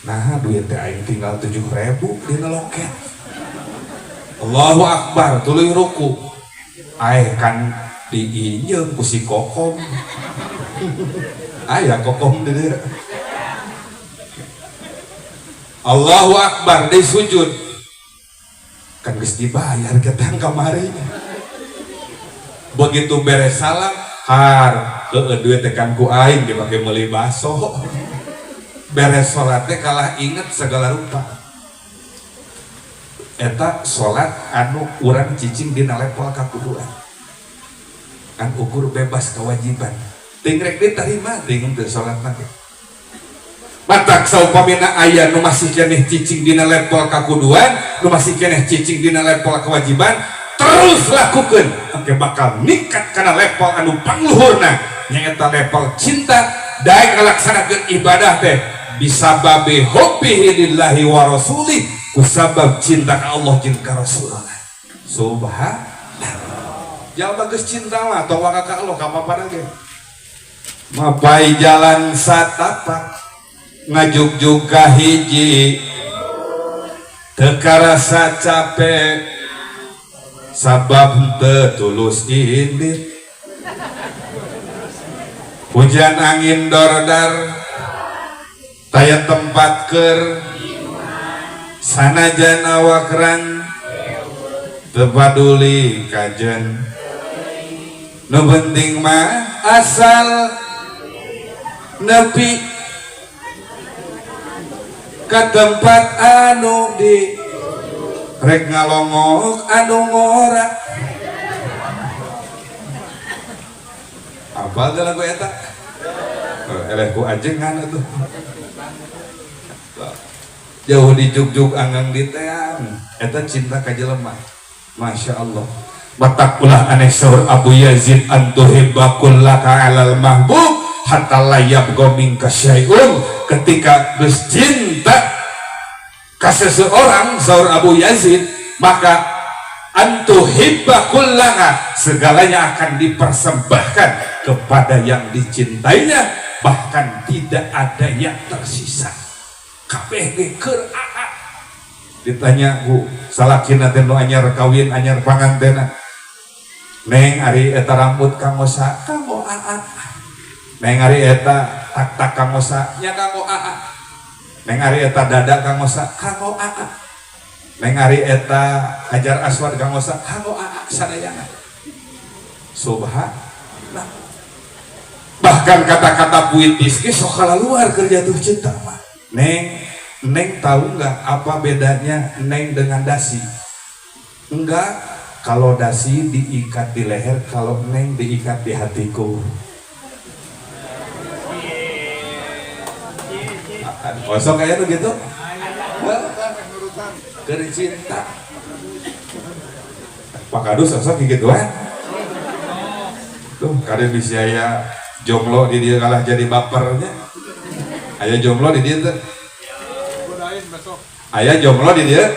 nah, duit teh aing tinggal 7.000 dina loket. Allahu Akbar, tuluy ruku. Aeh, kan diinjem ku si Kokom. Aya Kokom di dieu. Allahu Akbar, di sujud, kan geus dibayar ketang kamari. Begitu beres salam, har, heueuh, duit teh kan ku aing dipake meuli baso. Beres salat teh kalah inget segala rupa. Eta salat anu urang cicing dina level kakuduan, kan ukur bebas kewajiban, ting rek diterima ting teu salat mah. Matak saupamina aya nu masih keneh cicing dina level kakuduan, nu masih keneh cicing dina level kewajiban, terus lakukan, engke bakal ningkat kana level anu pangluhurna, nyaeta level cinta. Daek ngalaksanakeun ibadah teh bisababi hubbihi lillahi wa rasulih, kusabab cinta ka Allah jeung ka Rasulullah. Subhanallah. Jalma geus cinta mah tong waka ka Allah ka apa ge. Mapai jalan satapak ngajugjug ka hiji, teu karasa capek sabab teu tulus indit. Hujan angin dordar, taya tempat keur sanajan awak rang teu paduli kajen, nu penting mah asal nepi ke tempat anu di rek ngalongok anu ngora. Apa teh lagu eta? Oh, eleh ku ajengan atuh. Jauh di jugjug, anggang di teang. Eta cinta ka jelema, Masya Allah. Matak ulah aneh, saur Abu Yazid, antuhibba kullaka alal mahbub hatta la yabqa minka syai'un. Ketika geus cinta ka seseorang, saur Abu Yazid, maka antuhibba kullaka, segalanya akan dipersembahkan kepada yang dicintainya, bahkan tidak ada yang tersisa, kabeh ge keur aa. Ditanya ku salakina teh nu anyar kawin, anyar pangantena, "Neng, ari eta rambut kanggo sa?" "Kanggo aa." "Neng, ari eta tak-tak kanggo sa?" "Nya, kanggo aa." "Neng, ari eta dada kanggo sa?" "Kanggo aa." "Neng, ari eta hajar aswad kanggo sa?" "Kanggo aa sadayana." Subhanallah. Bahkan kata-kata puitis ge sok luar keur jatuh cinta mah. "Neng, Neng tahu nggak apa bedanya Neng dengan dasi? Enggak, kalau dasi diikat di leher, kalau Neng diikat di hatiku. Kosong kayak tuh gitu. Keur cinta. Pak Kadus sosok gituan. Tuh, kade bisa ya jomblo di dia kalah jadi bapernya. Aya jomblo di dia tuh. Aya jomblo di dia.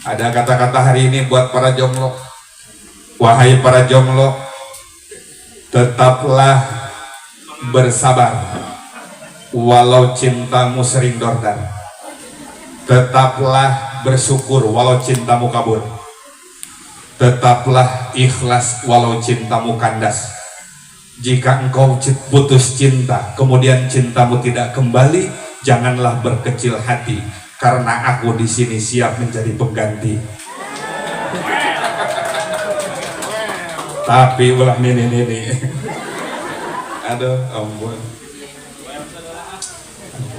Ada kata-kata hari ini buat para jomblo. Wahai para jomblo, tetaplah bersabar walau cintamu sering dordan. Tetaplah bersyukur walau cintamu kabur. Tetaplah ikhlas walau cintamu kandas. Jika engkau putus cinta, kemudian cintamu tidak kembali, janganlah berkecil hati, karena aku di sini siap menjadi pengganti. Tapi ulah nini-nini. Aduh, ampun.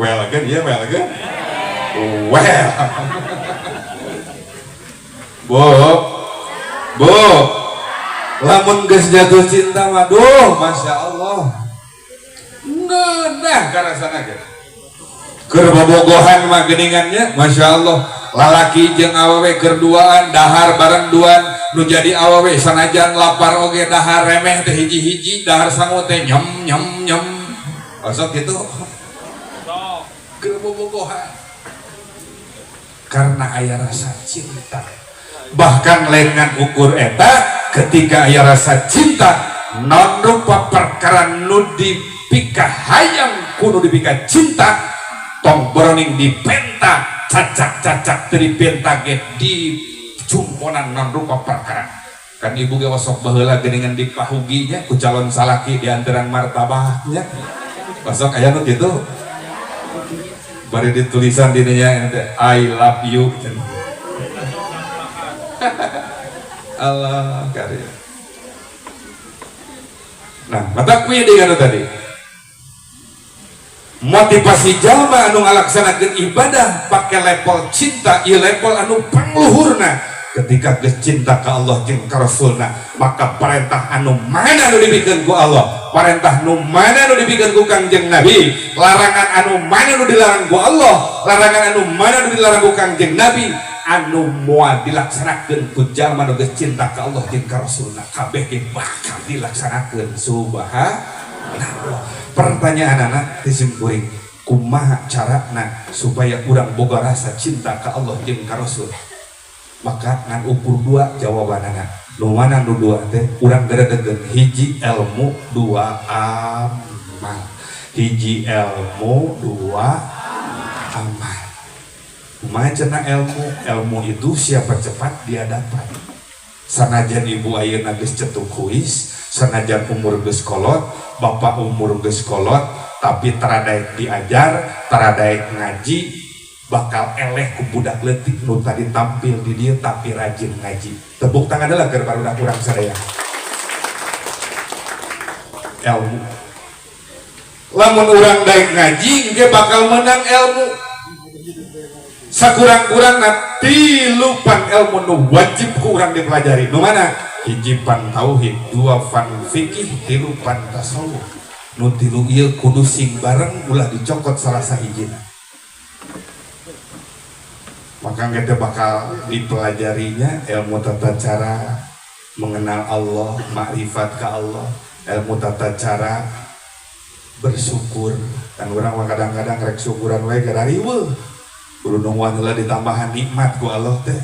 Well kan, iya well kan? Well. Bu, bu, lamun geus jatuh cinta mah, duh, masya Allah, ngeunah karasana ge. Keur bobogohan mah geuningannya, masya Allah, lalaki jeung awewe keur duaan, dahar bareng duaan, nu jadi awewe sanajan lapar oge dahar remeh teh hiji-hiji, dahar sangu teh nyem nyem nyem, osok gitu. Keur bobogohan, karena aya rasa cinta. Bahkan lain ngan ukur eta, ketika aya rasa cinta non rupa perkara nu dipikahayang kudu dipika cinta, tong boroning dipenta cacak-cacak teu dipenta ge dicumponan non rupa perkara. Kan ibu ge osok baheula geuningan dipahuginya ku calon salaki di antaran martabaknya, osok aya nu kitu. Bari ditulisan dininya I love you. Allah karya. Nah, mata kuy dengan tadi. Motivasi jalma anu ngalaksanakeun ibadah pakai level cinta, ieu level anu pangluhurna. Ketika geus cinta ka Allah jeung ka Rasulna, maka perintah anu mana nu dibikeun ku Allah, perintah nu mana nu dibikeun ku Kangjeng Nabi, larangan anu mana nu dilarang ku Allah, larangan anu mana nu dilarang ku Kangjeng Nabi, anu moal dilaksanakeun ku jalma nu geus cinta ka Allah jeung ka Rasulna, kabeh ge bakal dilaksanakeun. Subhanallah. Pertanyaanana ti simkuring, kumaha carana supaya urang boga rasa cinta ka Allah jeung ka Rasul? Maka ngan ukur dua jawabanana. Nu mana nu dua teh urang geredegeun, hiji ilmu, dua amal. Hiji ilmu, dua amal. Kumaha cenah ilmu? Ilmu itu siapa cepat dia dapat. Sanajan ibu ayeuna geus cetuk kuis, sanajan umur geus kolot, bapak umur geus kolot, tapi taradaek diajar, taradaek ngaji, bakal eleh ku budak leutik nu tadi tampil di dieu tapi rajin ngaji. Tepuk tangan heula keur barudak urang sadaya. Ilmu. Lamun urang daek ngaji engke bakal menang ilmu. Sakurang-kurangna tilu pan ilmu nu wajib ku urang dipelajari. Nu mana? Hiji pan tauhid, dua fan fikih, tilu pan tasawuf. Nu tilu ieu kudu sing bareng ulah dicokot salah sahijina. Maka kita bakal dipelajarinya ilmu tata cara mengenal Allah, makrifat ke Allah, ilmu tata cara bersyukur. Kan urang mah kadang-kadang rek syukuran wae gara riweuh. Kudu nungguan heula ditambahan nikmat ku Allah teh.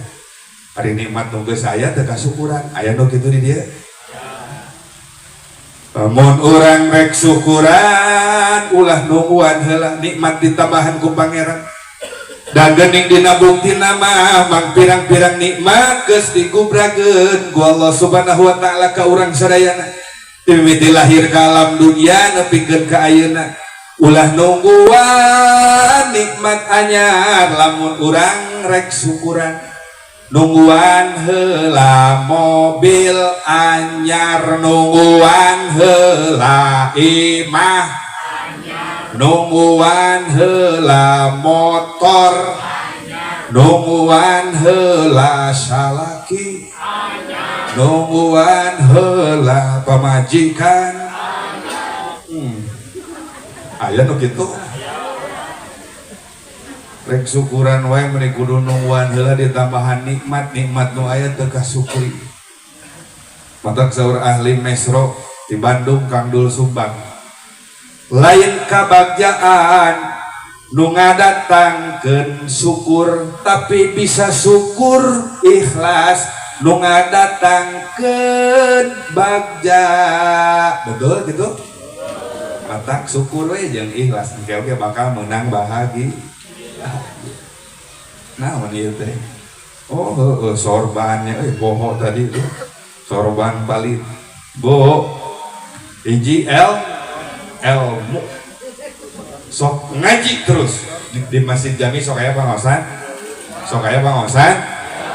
Ari nikmat nu geus aya teh kasukuran. Aya nu kitu di dieu. Mun urang rek syukuran ulah nungguan heula nikmat ditambahan ku Pangeran. Da geuning dina buktina mah mang pirang-pirang nikmat geus digubrakeun ku Allah Subhanahu wa taala ka urang sadayana. Mimiti lahir ka alam dunia nepikeun ka ayeuna. Ulah nungguan nikmat anyar lamun urang rek syukuran. Nungguan heula mobil anyar, nungguan heula imah anyar, Nungguan heula motor, nungguan heula salaki, nungguan heula pamajikan. Aya nu kitu. Rek syukuran wae meni kudu nungguan heula ditambahan nikmat, nikmat nu aya teu kasukuri. Matak saur ahli mesro di Bandung Kang Dul Sumbang, lain kabagjaan nu ngadatangkeun syukur, tapi bisa syukur ikhlas nu ngadatangkeun bagja. Betul gitu? Matak syukur we jeung ikhlas engke oge bakal menang bahagia. Naon ieu teh? Oh heueuh, sorbannya euy, poho tadi tuh. Sorban palit. Bu, hiji ilmu. Sok ngaji terus di Masjid Jami sok aya pangaosan. Sok aya pangaosan.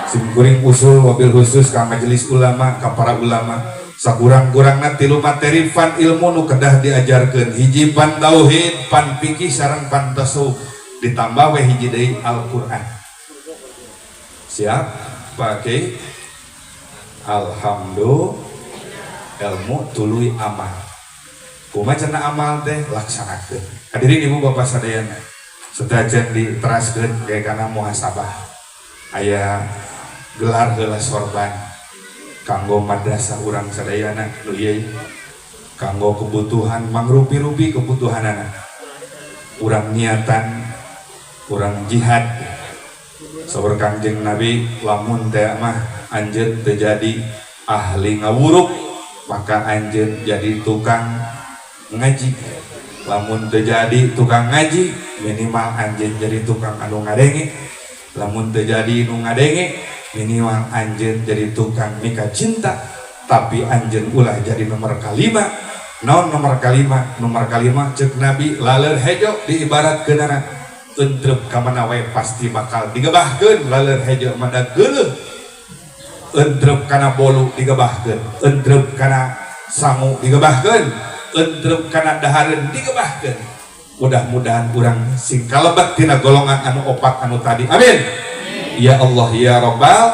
Sim kuring usul wabil khusus ka majelis ulama, ka para ulama. Sakurang-kurangna tilu materi fan ilmu nu kedah diajarkeun. Hiji fan tauhid, fan fikih sareng fan tasawuf. Ditambah we hiji deui Al-Qur'an. Siap? Pak Kiai? Alhamdulillah, ilmu tuluy amal. Kumaha cenah amal teh laksanakeun. Hadirin ibu bapak sadayana, sedajan diteraskeun kayak kana muhasabah. Aya gelar heula sorban kanggo madrasah urang sadayana nu ieu kanggo kebutuhan mangrupi-rupi kebutuhanana. Urang niatan urang jihad. Saur Kangjeng Nabi, lamun teh mah anjeun teu jadi ahli ngawuruk maka anjeun jadi tukang ngaji. Lamun teu jadi tukang ngaji minimal anjeun jadi tukang anu ngadenge. Lamun teu jadi nu ngadenge minimal anjeun jadi tukang mika cinta, tapi anjeun ulah jadi nomor kalima. Naon nomor kalima? Nomor kalima cek Nabi laleur hejo diibaratkeunana entrep ka mana wae pasti bakal digebahkeun. Laleur hejo mah da geuleuh, entrep kana bolu digebahkeun, entrep kana sangu digebahkeun, entrep kana dahareun digebahkeun. Mudah-mudahan urang sing kalebet tina golongan anu opat anu tadi. Amin ya Allah ya Rabbal.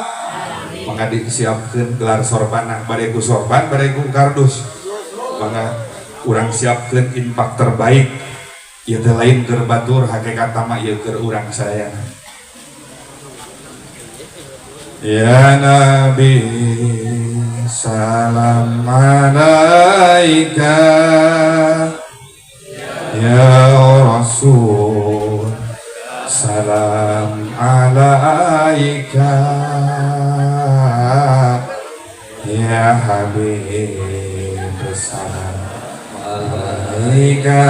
Mangga disiapkeun gelar sorbana, bade ku sorban bade ku kardus. Mangga urang siapkeun infak terbaik. Ieu teh lain keur batur, hakikat mah ieu keur urang sadayana. Ya Nabi salam alaika, ya Rasul salam alaika, ya Habib salam alaika,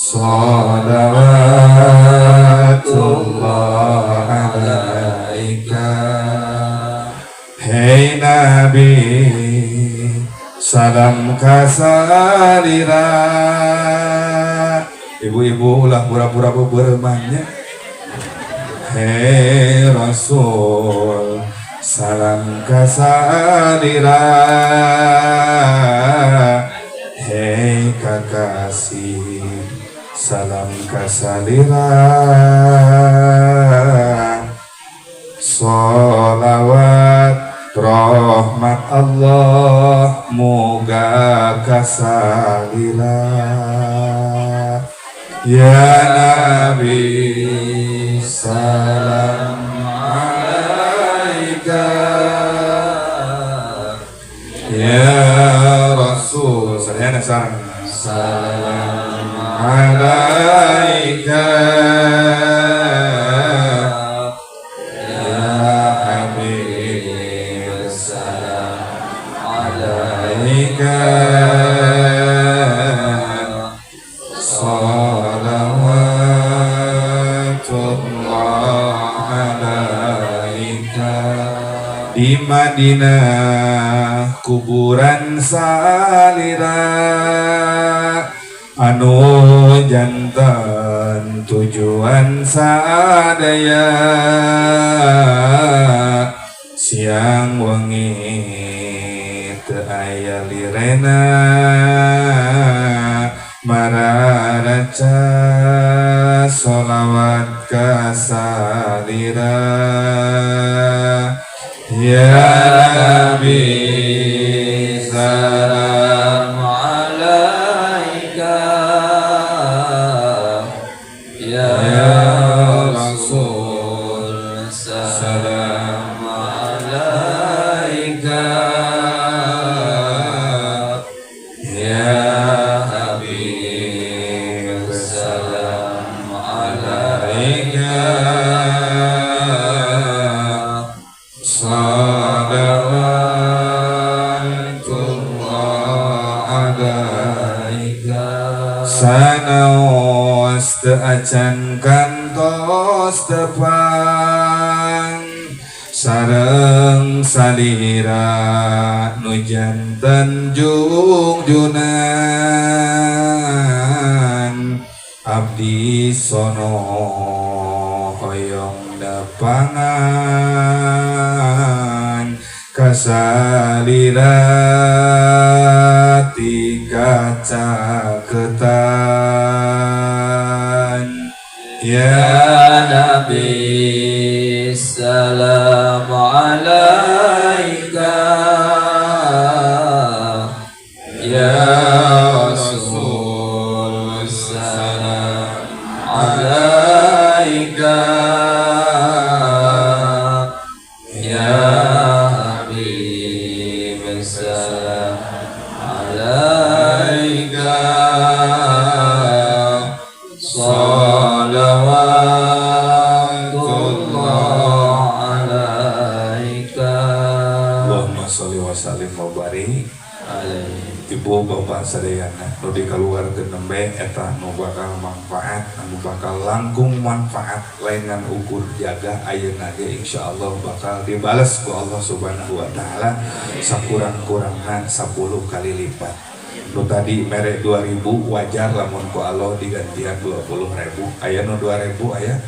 salawatullah alaika. Hey Nabi salam kasalira. Ibu-ibu ulah pura-pura beberemahnya. Hey Rasul salam kasalira, hey kakasih salam kasalira, sholawat rahmat Allah moga kasalira. Ya Nabi salam alaika, ya Rasul sadayana sareng salam alaika, ya Habib salam alaika, salawatullah alaika. Di Madinah kuburan salira anu jantan tujuan sadaya, siang wengi teu aya lirena. Maca sholawat ka salira. Ya Nabi salam alaika, ya Rasul salam alaika, ya Habib salam alaika, Salawatullah alaika. Sanaos teu acan kantos tepang sareng salira nu janten jungjunan, abdi sono hoyong nepangan ka salira ti kacaketan. Ya Ya Nabi salam alaika, ya Rasul salam alaika, ya Habib salam alaika, salawatullah alaika. Allahumma sholli wa sallim wa barik Alaihi. Ibu bapak sadayana nu dikaluarkeun nembe eta nu bakal manfaat, anu bakal langkung manfaat, lain ngan ukur jaga ayeuna ge insyaallah bakal dibales ku Allah Subhanahu wa taala sakurang-kurangna 10 kali lipat. Nu tadi mere 2000 wajar lamun ku Allah digantian 20.000. Aya nu 2000, aya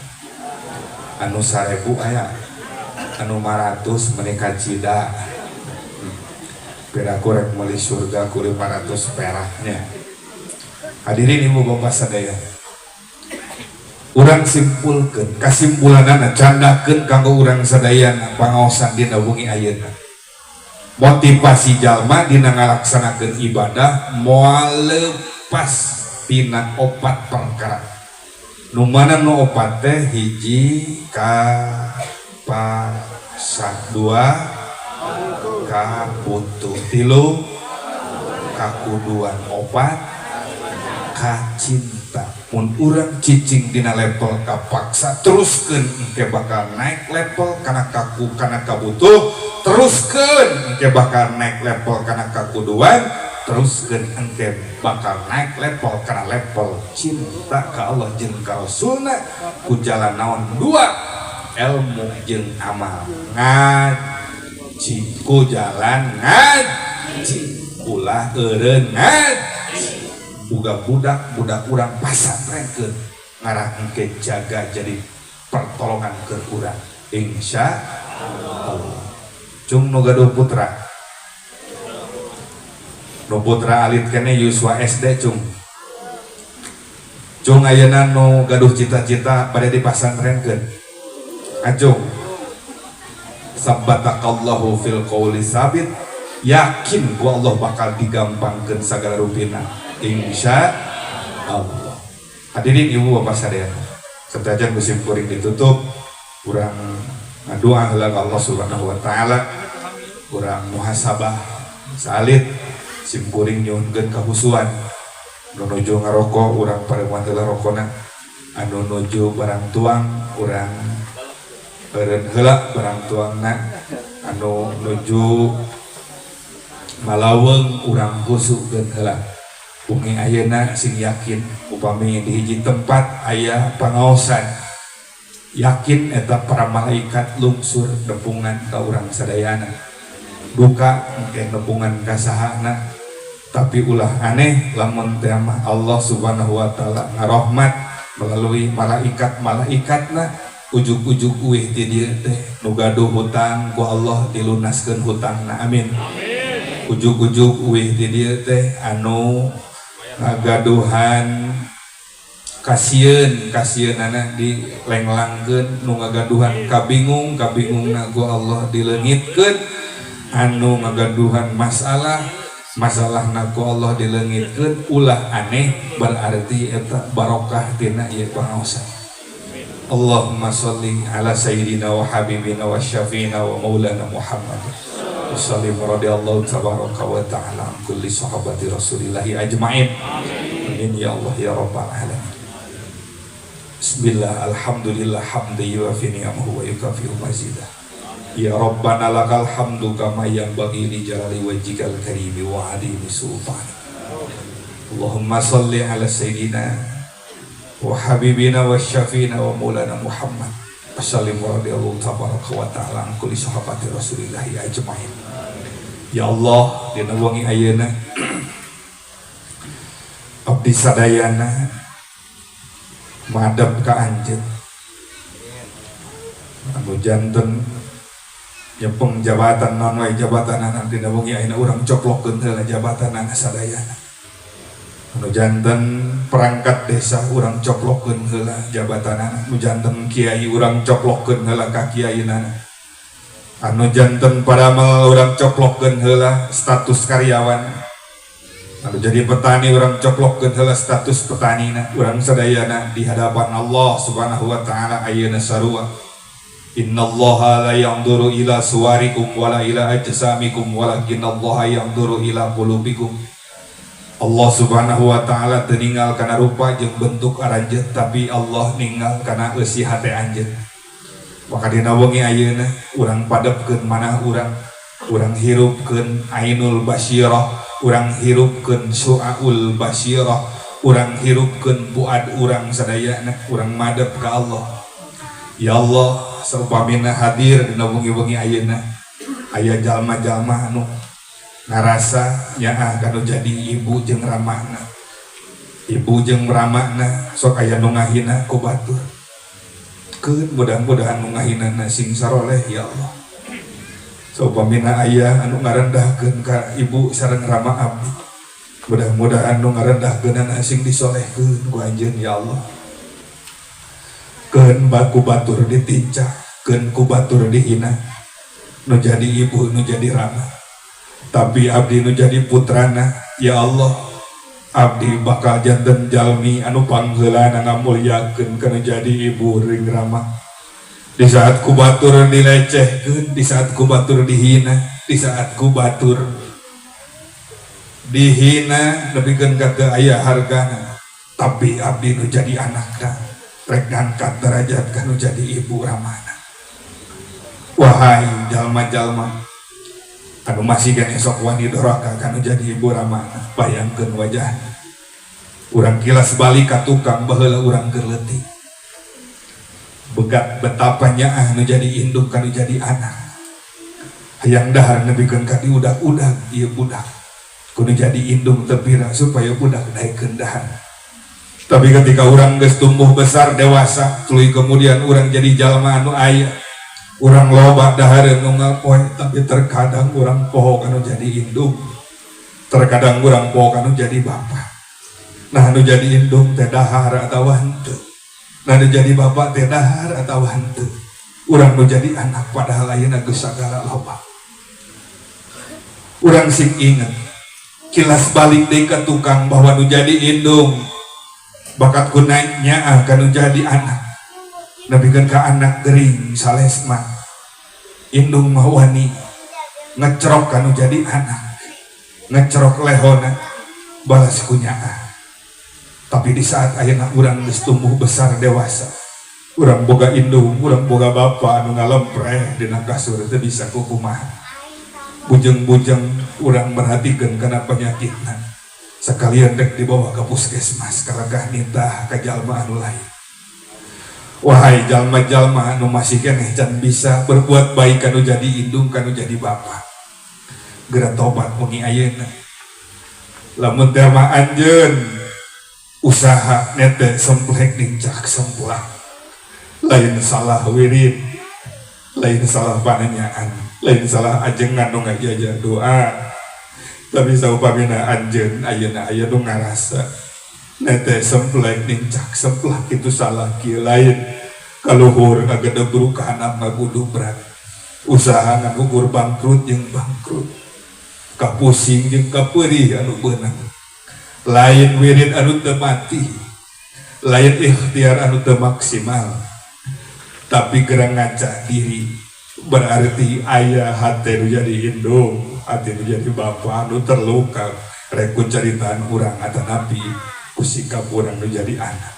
anu 1000, aya anu 500 meuni kacida. Piraku rek meuli surga ku 500 peraknya. Hadirin ibu bapak sadaya, urang simpulkeun kasimpulanana, candakeun kanggo urang sadayana pangaosan dina wengi ayeuna. Motivasi jalma dina ngalaksanakeun ibadah moal lepas tina opat perkara. Nu mana nu opat teh? Hiji, kapaksa, dua, kabutuh, tilu, kakuduan, opat, kacinta. Mun urang cicing dina level kapaksa, teruskeun engke bakal naik level kana kaku kana kabutuh, teruskeun engke bakal naik level kana kakuduan, teruskeun engke bakal naik level kana level cinta ka Allah jeung ka Rasulna ku jalan naon? Dua, ilmu jeung amal. Ngaji ku jalan ngaji, ulah eureun ngaji. Boga budak, budak urang pasantrenkeun ngarah engke jaga jadi pertolongan ke urang, insya Allah. Cung nu gaduh putra, nu putra alit kene yuswa SD, cung cung ayeuna nu gaduh cita-cita bade dipasantrenkeun, acung. Sabbatakallahu fil qauli sabit, yakin ku Allah bakal digampangkeun sagala rupina, insya Allah. Hadirin ibu bapak sadayana, setajan musim kuring ditutup, kurang ngadoa heula ka Allah Subhanahu wa taala, kurang muhasabah salit. Sim kuring nyuhunkeun kahusuan. Nu nuju ngarokok, urang pareman heula rokona. Anu nuju barang tuang, urang eureun heula barang tuangna. Anu nuju malaweung, urang husukeun heula. Bumi ayeuna sing yakin, upami di hiji tempat aya pangaosan, yakin eta para malaikat lungsur nepungan ka urang sadayana. Duka engke nepungan ka sahana, tapi ulah aneh lamun teh mah Allah Subhanahu wa taala ngarohmat melalui malaikat-malaikatna. Ujug-ujug uih ti dieu teh nu gaduh hutang, ku Allah dilunaskeun hutangna, amin. Ujug-ujug uih ti dieu teh anu ngagaduhan Kasieun kasieunana dilenglangkeun nu ngagaduhan kabingung kabingungna ku Allah dileungitkeun, anu ngagaduhan masalah masalahna ku Allah dileungitkeun. Ulah aneh, berarti eta barokah tina ieu pangaosan. Allahumma sholli ala sayyidina wa habibina wa syafiina wa maulana Muhammad. Wassallim radhiyallahu tabaraka wa ta'ala an kulli sahabati rasulillahi ajma'in. Amin ya Allah ya rabbal alamin. Bismillah, alhamdulillah, hamdi yuafi ni'amahu wa yukafi'u mazidah. Ya Rabbana lakal hamdu kama yanbaghi li jalali wajhikal karimi wa adimi sultani. Allahumma salli ala sayyidina wa habibina wa syafiina wa maulana Muhammad. Wassallim wa radhiyallahu tabaraka wa ta'ala an kulli sahabati rasulillahi ajma'in. Ya Allah, dina wengi ayeuna abdi sadayana madep ka anjeun anu janten nyepeng jabatan non wae jabatan dina wengi ayeuna urang coplokkeun heula jabatanana sadayana. Anu janten perangkat desa urang coplokkeun heula jabatanana, anu janten kiai urang coplokkeun heula ka kiainana, anu janten paramel urang coplokkeun heula status karyawan, anu jadi petani urang coplokkeun heula status petanina. Urang sadayana di hadapan Allah Subhanahu wa taala ayeuna sarua. Innallaha la yanzuru ila suwarikum wala ila ajsamikum walakinallaha yanzuru ila qulubikum. Allah Subhanahu wa taala teu ninggal kana rupa jeung bentuk aranjeun, tapi Allah ninggal kana eusi hate anjeun. Maka dina wengi ayeuna urang padepkeun manah urang, urang hirupkeun ainul basyirah, urang hirupkeun suaul basyirah, urang hirupkeun fuad urang sadayana, urang madep ka Allah. Ya Allah, saupamina hadir dina wengi-wengi ayeuna aya jalma-jalma anu ngarasa nyaah kanu jadi ibu jeung ramana, ibu jeung ramana sok aya nu ngahina ku batur. Keun mudah-mudahan nu ngahinana sing saroleh ya Allah. Saupamina aya anu ngarendahkeun ka ibu sareng rama abdi, mudah-mudahan nu ngarendahkeunana sing disolehkeun ku anjeun ya Allah. Keun baku batur ditincak, keun ku batur dihina, nu jadi ibu nu jadi rama, tapi abdi nu jadi putrana ya Allah, abdi bakal janten jalmi anu pangheulana ngamulyakeun kana jadi ibu ring rama. Di saat ku batur dilecehkeun, di saat ku batur dihina, di saat ku batur dihina nepikeun ka teu aya hargana, tapi abdi nu jadi anakna rek ngangkat derajat kanu jadi ibu ramana. Wahai jalma-jalma anu masih keneh sok wani doraka kanu jadi ibu ramana, bayangkeun wajahna. Urang kilas balik ka tukang baheula urang keur leutik, begat betapa nyaah nu jadi induk kanu jadi anak, hayang dahar nepikeun ka diudag-udag ieu budak kudu jadi indung teu pira supaya budak daekeun dahar. Tapi ketika urang geus tumbuh besar dewasa, tuluy kemudian urang jadi jalma anu aya, urang loba dahareun unggal poe, tapi terkadang urang poho kanu jadi indung, terkadang urang poho kanu jadi bapak. Nah, anu jadi indung teh dahar atawa henteu, nah anu jadi bapak teh dahar atawa henteu, urang nu jadi anak padahal ayeuna geus sagala loba. Urang sing inget kilas balik deui ka tukang bahwa nu jadi indung bakat ku nyaah kanu jadi anak, nepikeun ka anak gering salesma, indung mah wani ngecrok kanu jadi anak, ngecrok lehona balas ku nyaah. Tapi di saat ayeuna urang geus tumbuh besar dewasa, urang boga indung, urang boga bapa anu ngalempreh dina kasur teu bisa kukumaha. Bujeng-bujeng urang merhatikeun kana penyakitna, sekalian dek dibawa ke puskesmas kalagah nitah ka jalma anu lain. Wahai jalma-jalma anu masih keneh can bisa berbuat baik kanu jadi indung kanu jadi bapa, geura tobat wengi ayeuna. Lamun teh mah anjeun usaha nete semplek nincak semplak, lain salah wirid, lain salah pananyaan, lain salah ajengan nu ngajaja doa, tapi saupamina anjeun ayeuna aya nu ngarasa Nete semplek nincak semplak itu salah kieu lain kaluhur ngagedebruk ka handap ngagudubrak usaha ngagugur bangkrut jeung bangkrut kapusing jeung kapeurih anu beunang lain wirid anu teu mati lain ikhtiar anu teu maksimal tapi gerang ngaca diri berarti ayah hati nu jadi indung hati nu jadi bapa anu terluka rek ku caritaan urang atanapi ku sikap urang nu jadi anak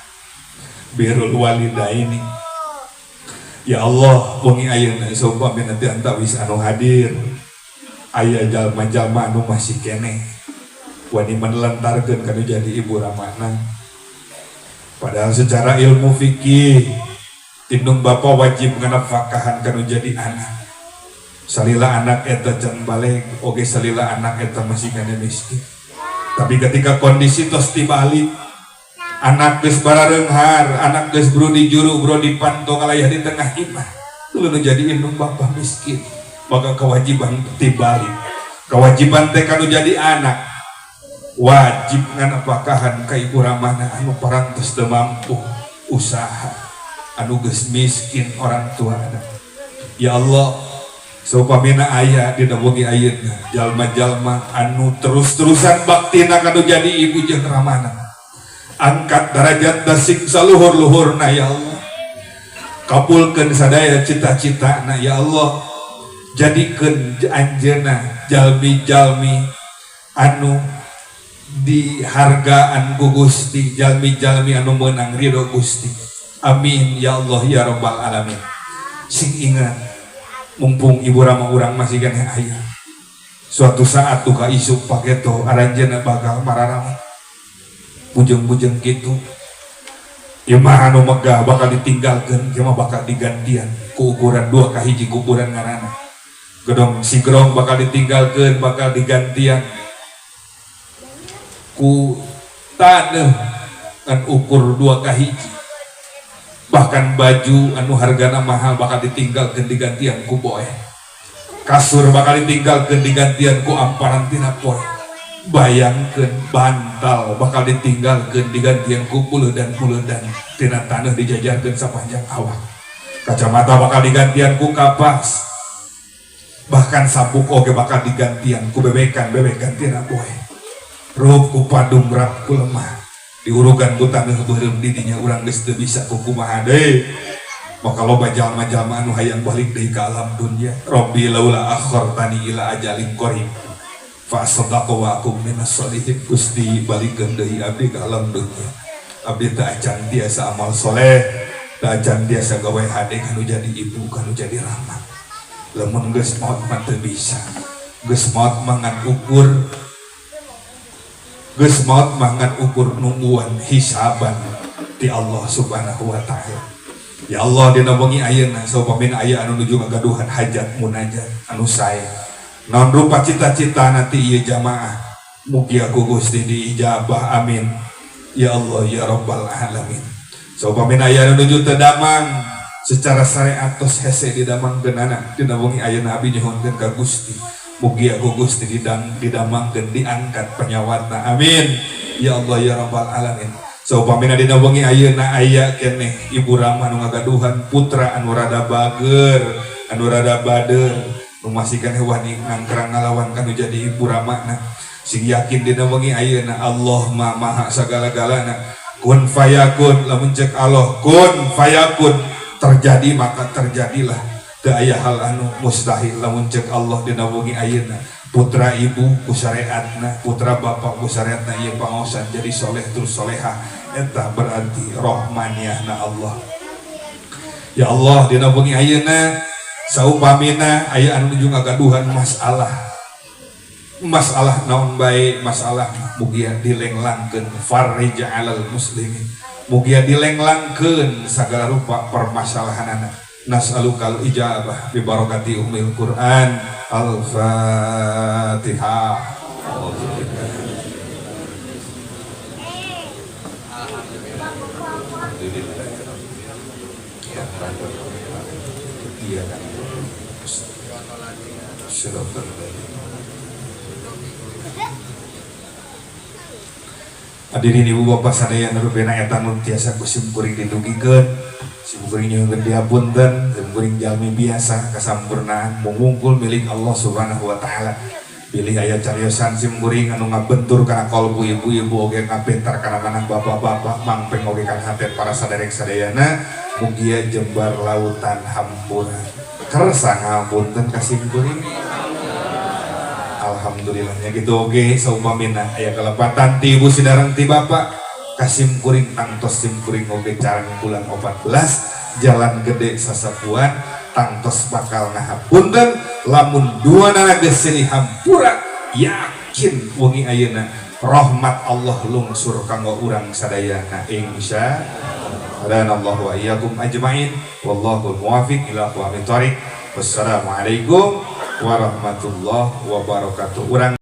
birrul walidaini. Ya Allah wengi ayeuna saumpamina ti antawis anu hadir aya jalma-jalma anu masih keneh wani menelantarkeun kanu jadi ibu ramana padahal secara ilmu fikih indung bapa wajib nganafakahan kanu jadi anak salila anak eta can baleg oge salila anak eta masih keneh miskin tapi ketika kondisi tos tibalik anak geus barareunghar anak geus bro di juru bro di panto kalayah di tengah imah lu nu jadi indung bapa miskin maka kewajiban tibalik kewajiban teh kanu jadi anak wajib nganapakahan ka ibu ramana anu parantos teu mampu usaha anu geus miskin orang tua anak. Ya Allah saupamina aya dina wengi ayeuna jalma-jalma anu terus-terusan baktina kanu jadi ibu jeung ramana angkat derajat sing saluhur-luhurna ya Allah kabulkeun sadaya cita-citana ya Allah jadikeun anjeunna jalmi-jalmi anu dihargaan ku Gusti jalmi-jalmi anu meunang ridho Gusti amin ya Allah ya rabbal alamin. Sing ingat mumpung ibu rama urang masih keneh aya suatu saat duka isuk paketo aranjeunna bakal mararame bujeng-bujeng gitu imah anu megah bakal ditinggalkeun ieu mah bakal digantian ku ukuran 2 ka 1 kuburan ngaranna gedong sigrong bakal ditinggalkeun bakal digantian ku taneuh kan ukur 2 ka 1 bahkan baju anu hargana mahal bakal ditinggalkeun digantian ku boeh kasur bakal ditinggalkeun digantian ku amparan tina poe bayangkeun bantal bakal ditinggalkeun digantian ku puleudan-puleudan tina taneuh dijajarkeun sapanjang awak kacamata bakal digantian ku kapas bahkan sabuk oge bakal digantian ku bebekan-bebekan tina poe rup ku padung rap ku lemah diurugan ku taneuh beureum didinya urang geus teu bisa kukumaha deui maka loba jalma-jalma anu hayang balik deui ka alam dunya rabbi laula akhartani ila ajalin qarib fa sadaqa wa akum minas sholihin Gusti balikeun deui abdi ka alam dunya abdi teu acan tiasa amal soleh teu acan tiasa gawe hade kanu jadi ibu kanu jadi rahmat lamun geus maot mah teu bisa geus maot mah ngan ukur geus maot mah ngan ukur nungguan hisaban ti Allah Subhanahu wa taala. Ya Allah dina wengi ayeuna saupamina aya anu nuju ngagaduhan hajat munajat anu sae naon rupa cita-cita nanti ieu jamaah mugia ku Gusti diijabah amin ya Allah ya rabbal alamin. Saupamina aya anu nuju teu damang secara syariat tos hese didamangkeunana dina wengi ayeuna abdi nyuhunkeun ka Gusti mugia ku Gusti didamangkeun diangkat panyawatna amin ya Allah ya rabbal alamin. Saupamina dina wengi ayeuna aya keneh ibu rama nu ngagaduhan putra anu rada bager anu rada bader nu masih keneh wani ngangkrang ngalawan kanu jadi ibu ramana sing yakin dina wengi ayeuna Allah ma maha sagala-galana kun fayakun lamun cek Allah kun fayakun terjadi maka terjadilah teu aya hal anu mustahil lamun cek Allah dina wengi ayeuna putra ibu ku syariatna putra bapak ku syariatna ieu pangaosan jadi soleh terus soleha eta berarti rahmaniyahna Allah. Ya Allah dina wengi ayeuna saupamina aya anu nuju ngagaduhan masalah masalah naon bae masalah mugia dilenglangkeun farij alal muslimin mugia dilenglangkeun sagala rupa permasalahanana nas'alukal ijabah bi barakati ummil Quran al-Fatihah. Hadirin ibu bapak sadaya nu rupina eta nu tiasa ku sim kuring didugikeun. Sim kuring nyuhunkeun dihapunten, sim kuring jalmi biasa kasampurnaan mung wungkul milik Allah Subhanahu wa taala. Bilih aya cariosan sim kuring anu ngabentur kana kolbu ibu-ibu oge ngabentar kana manah bapak-bapak mangpeng oge kana hate para saderek sadayana, mugia jembar lautan hampura. Kersa ngapunten ka sim kuring. Alhamdulillahnya gitu oge saupamina aya kelepatan ti ibu sidareng ti bapak kasim kuring tangtos sim kuring oge carang bulan 14 jalan gede sasapuan tangtos bakal ngahapunten lamun dua nana geus silih hampura yakin wengi ayeuna rahmat Allah lungsur kanggo urang sadayana insya Allah wa iyyakum ajmain wallahul muwafiq ila aqwamit thoriq. Wassalamualaikum warahmatullahi wabarakatuh. Urang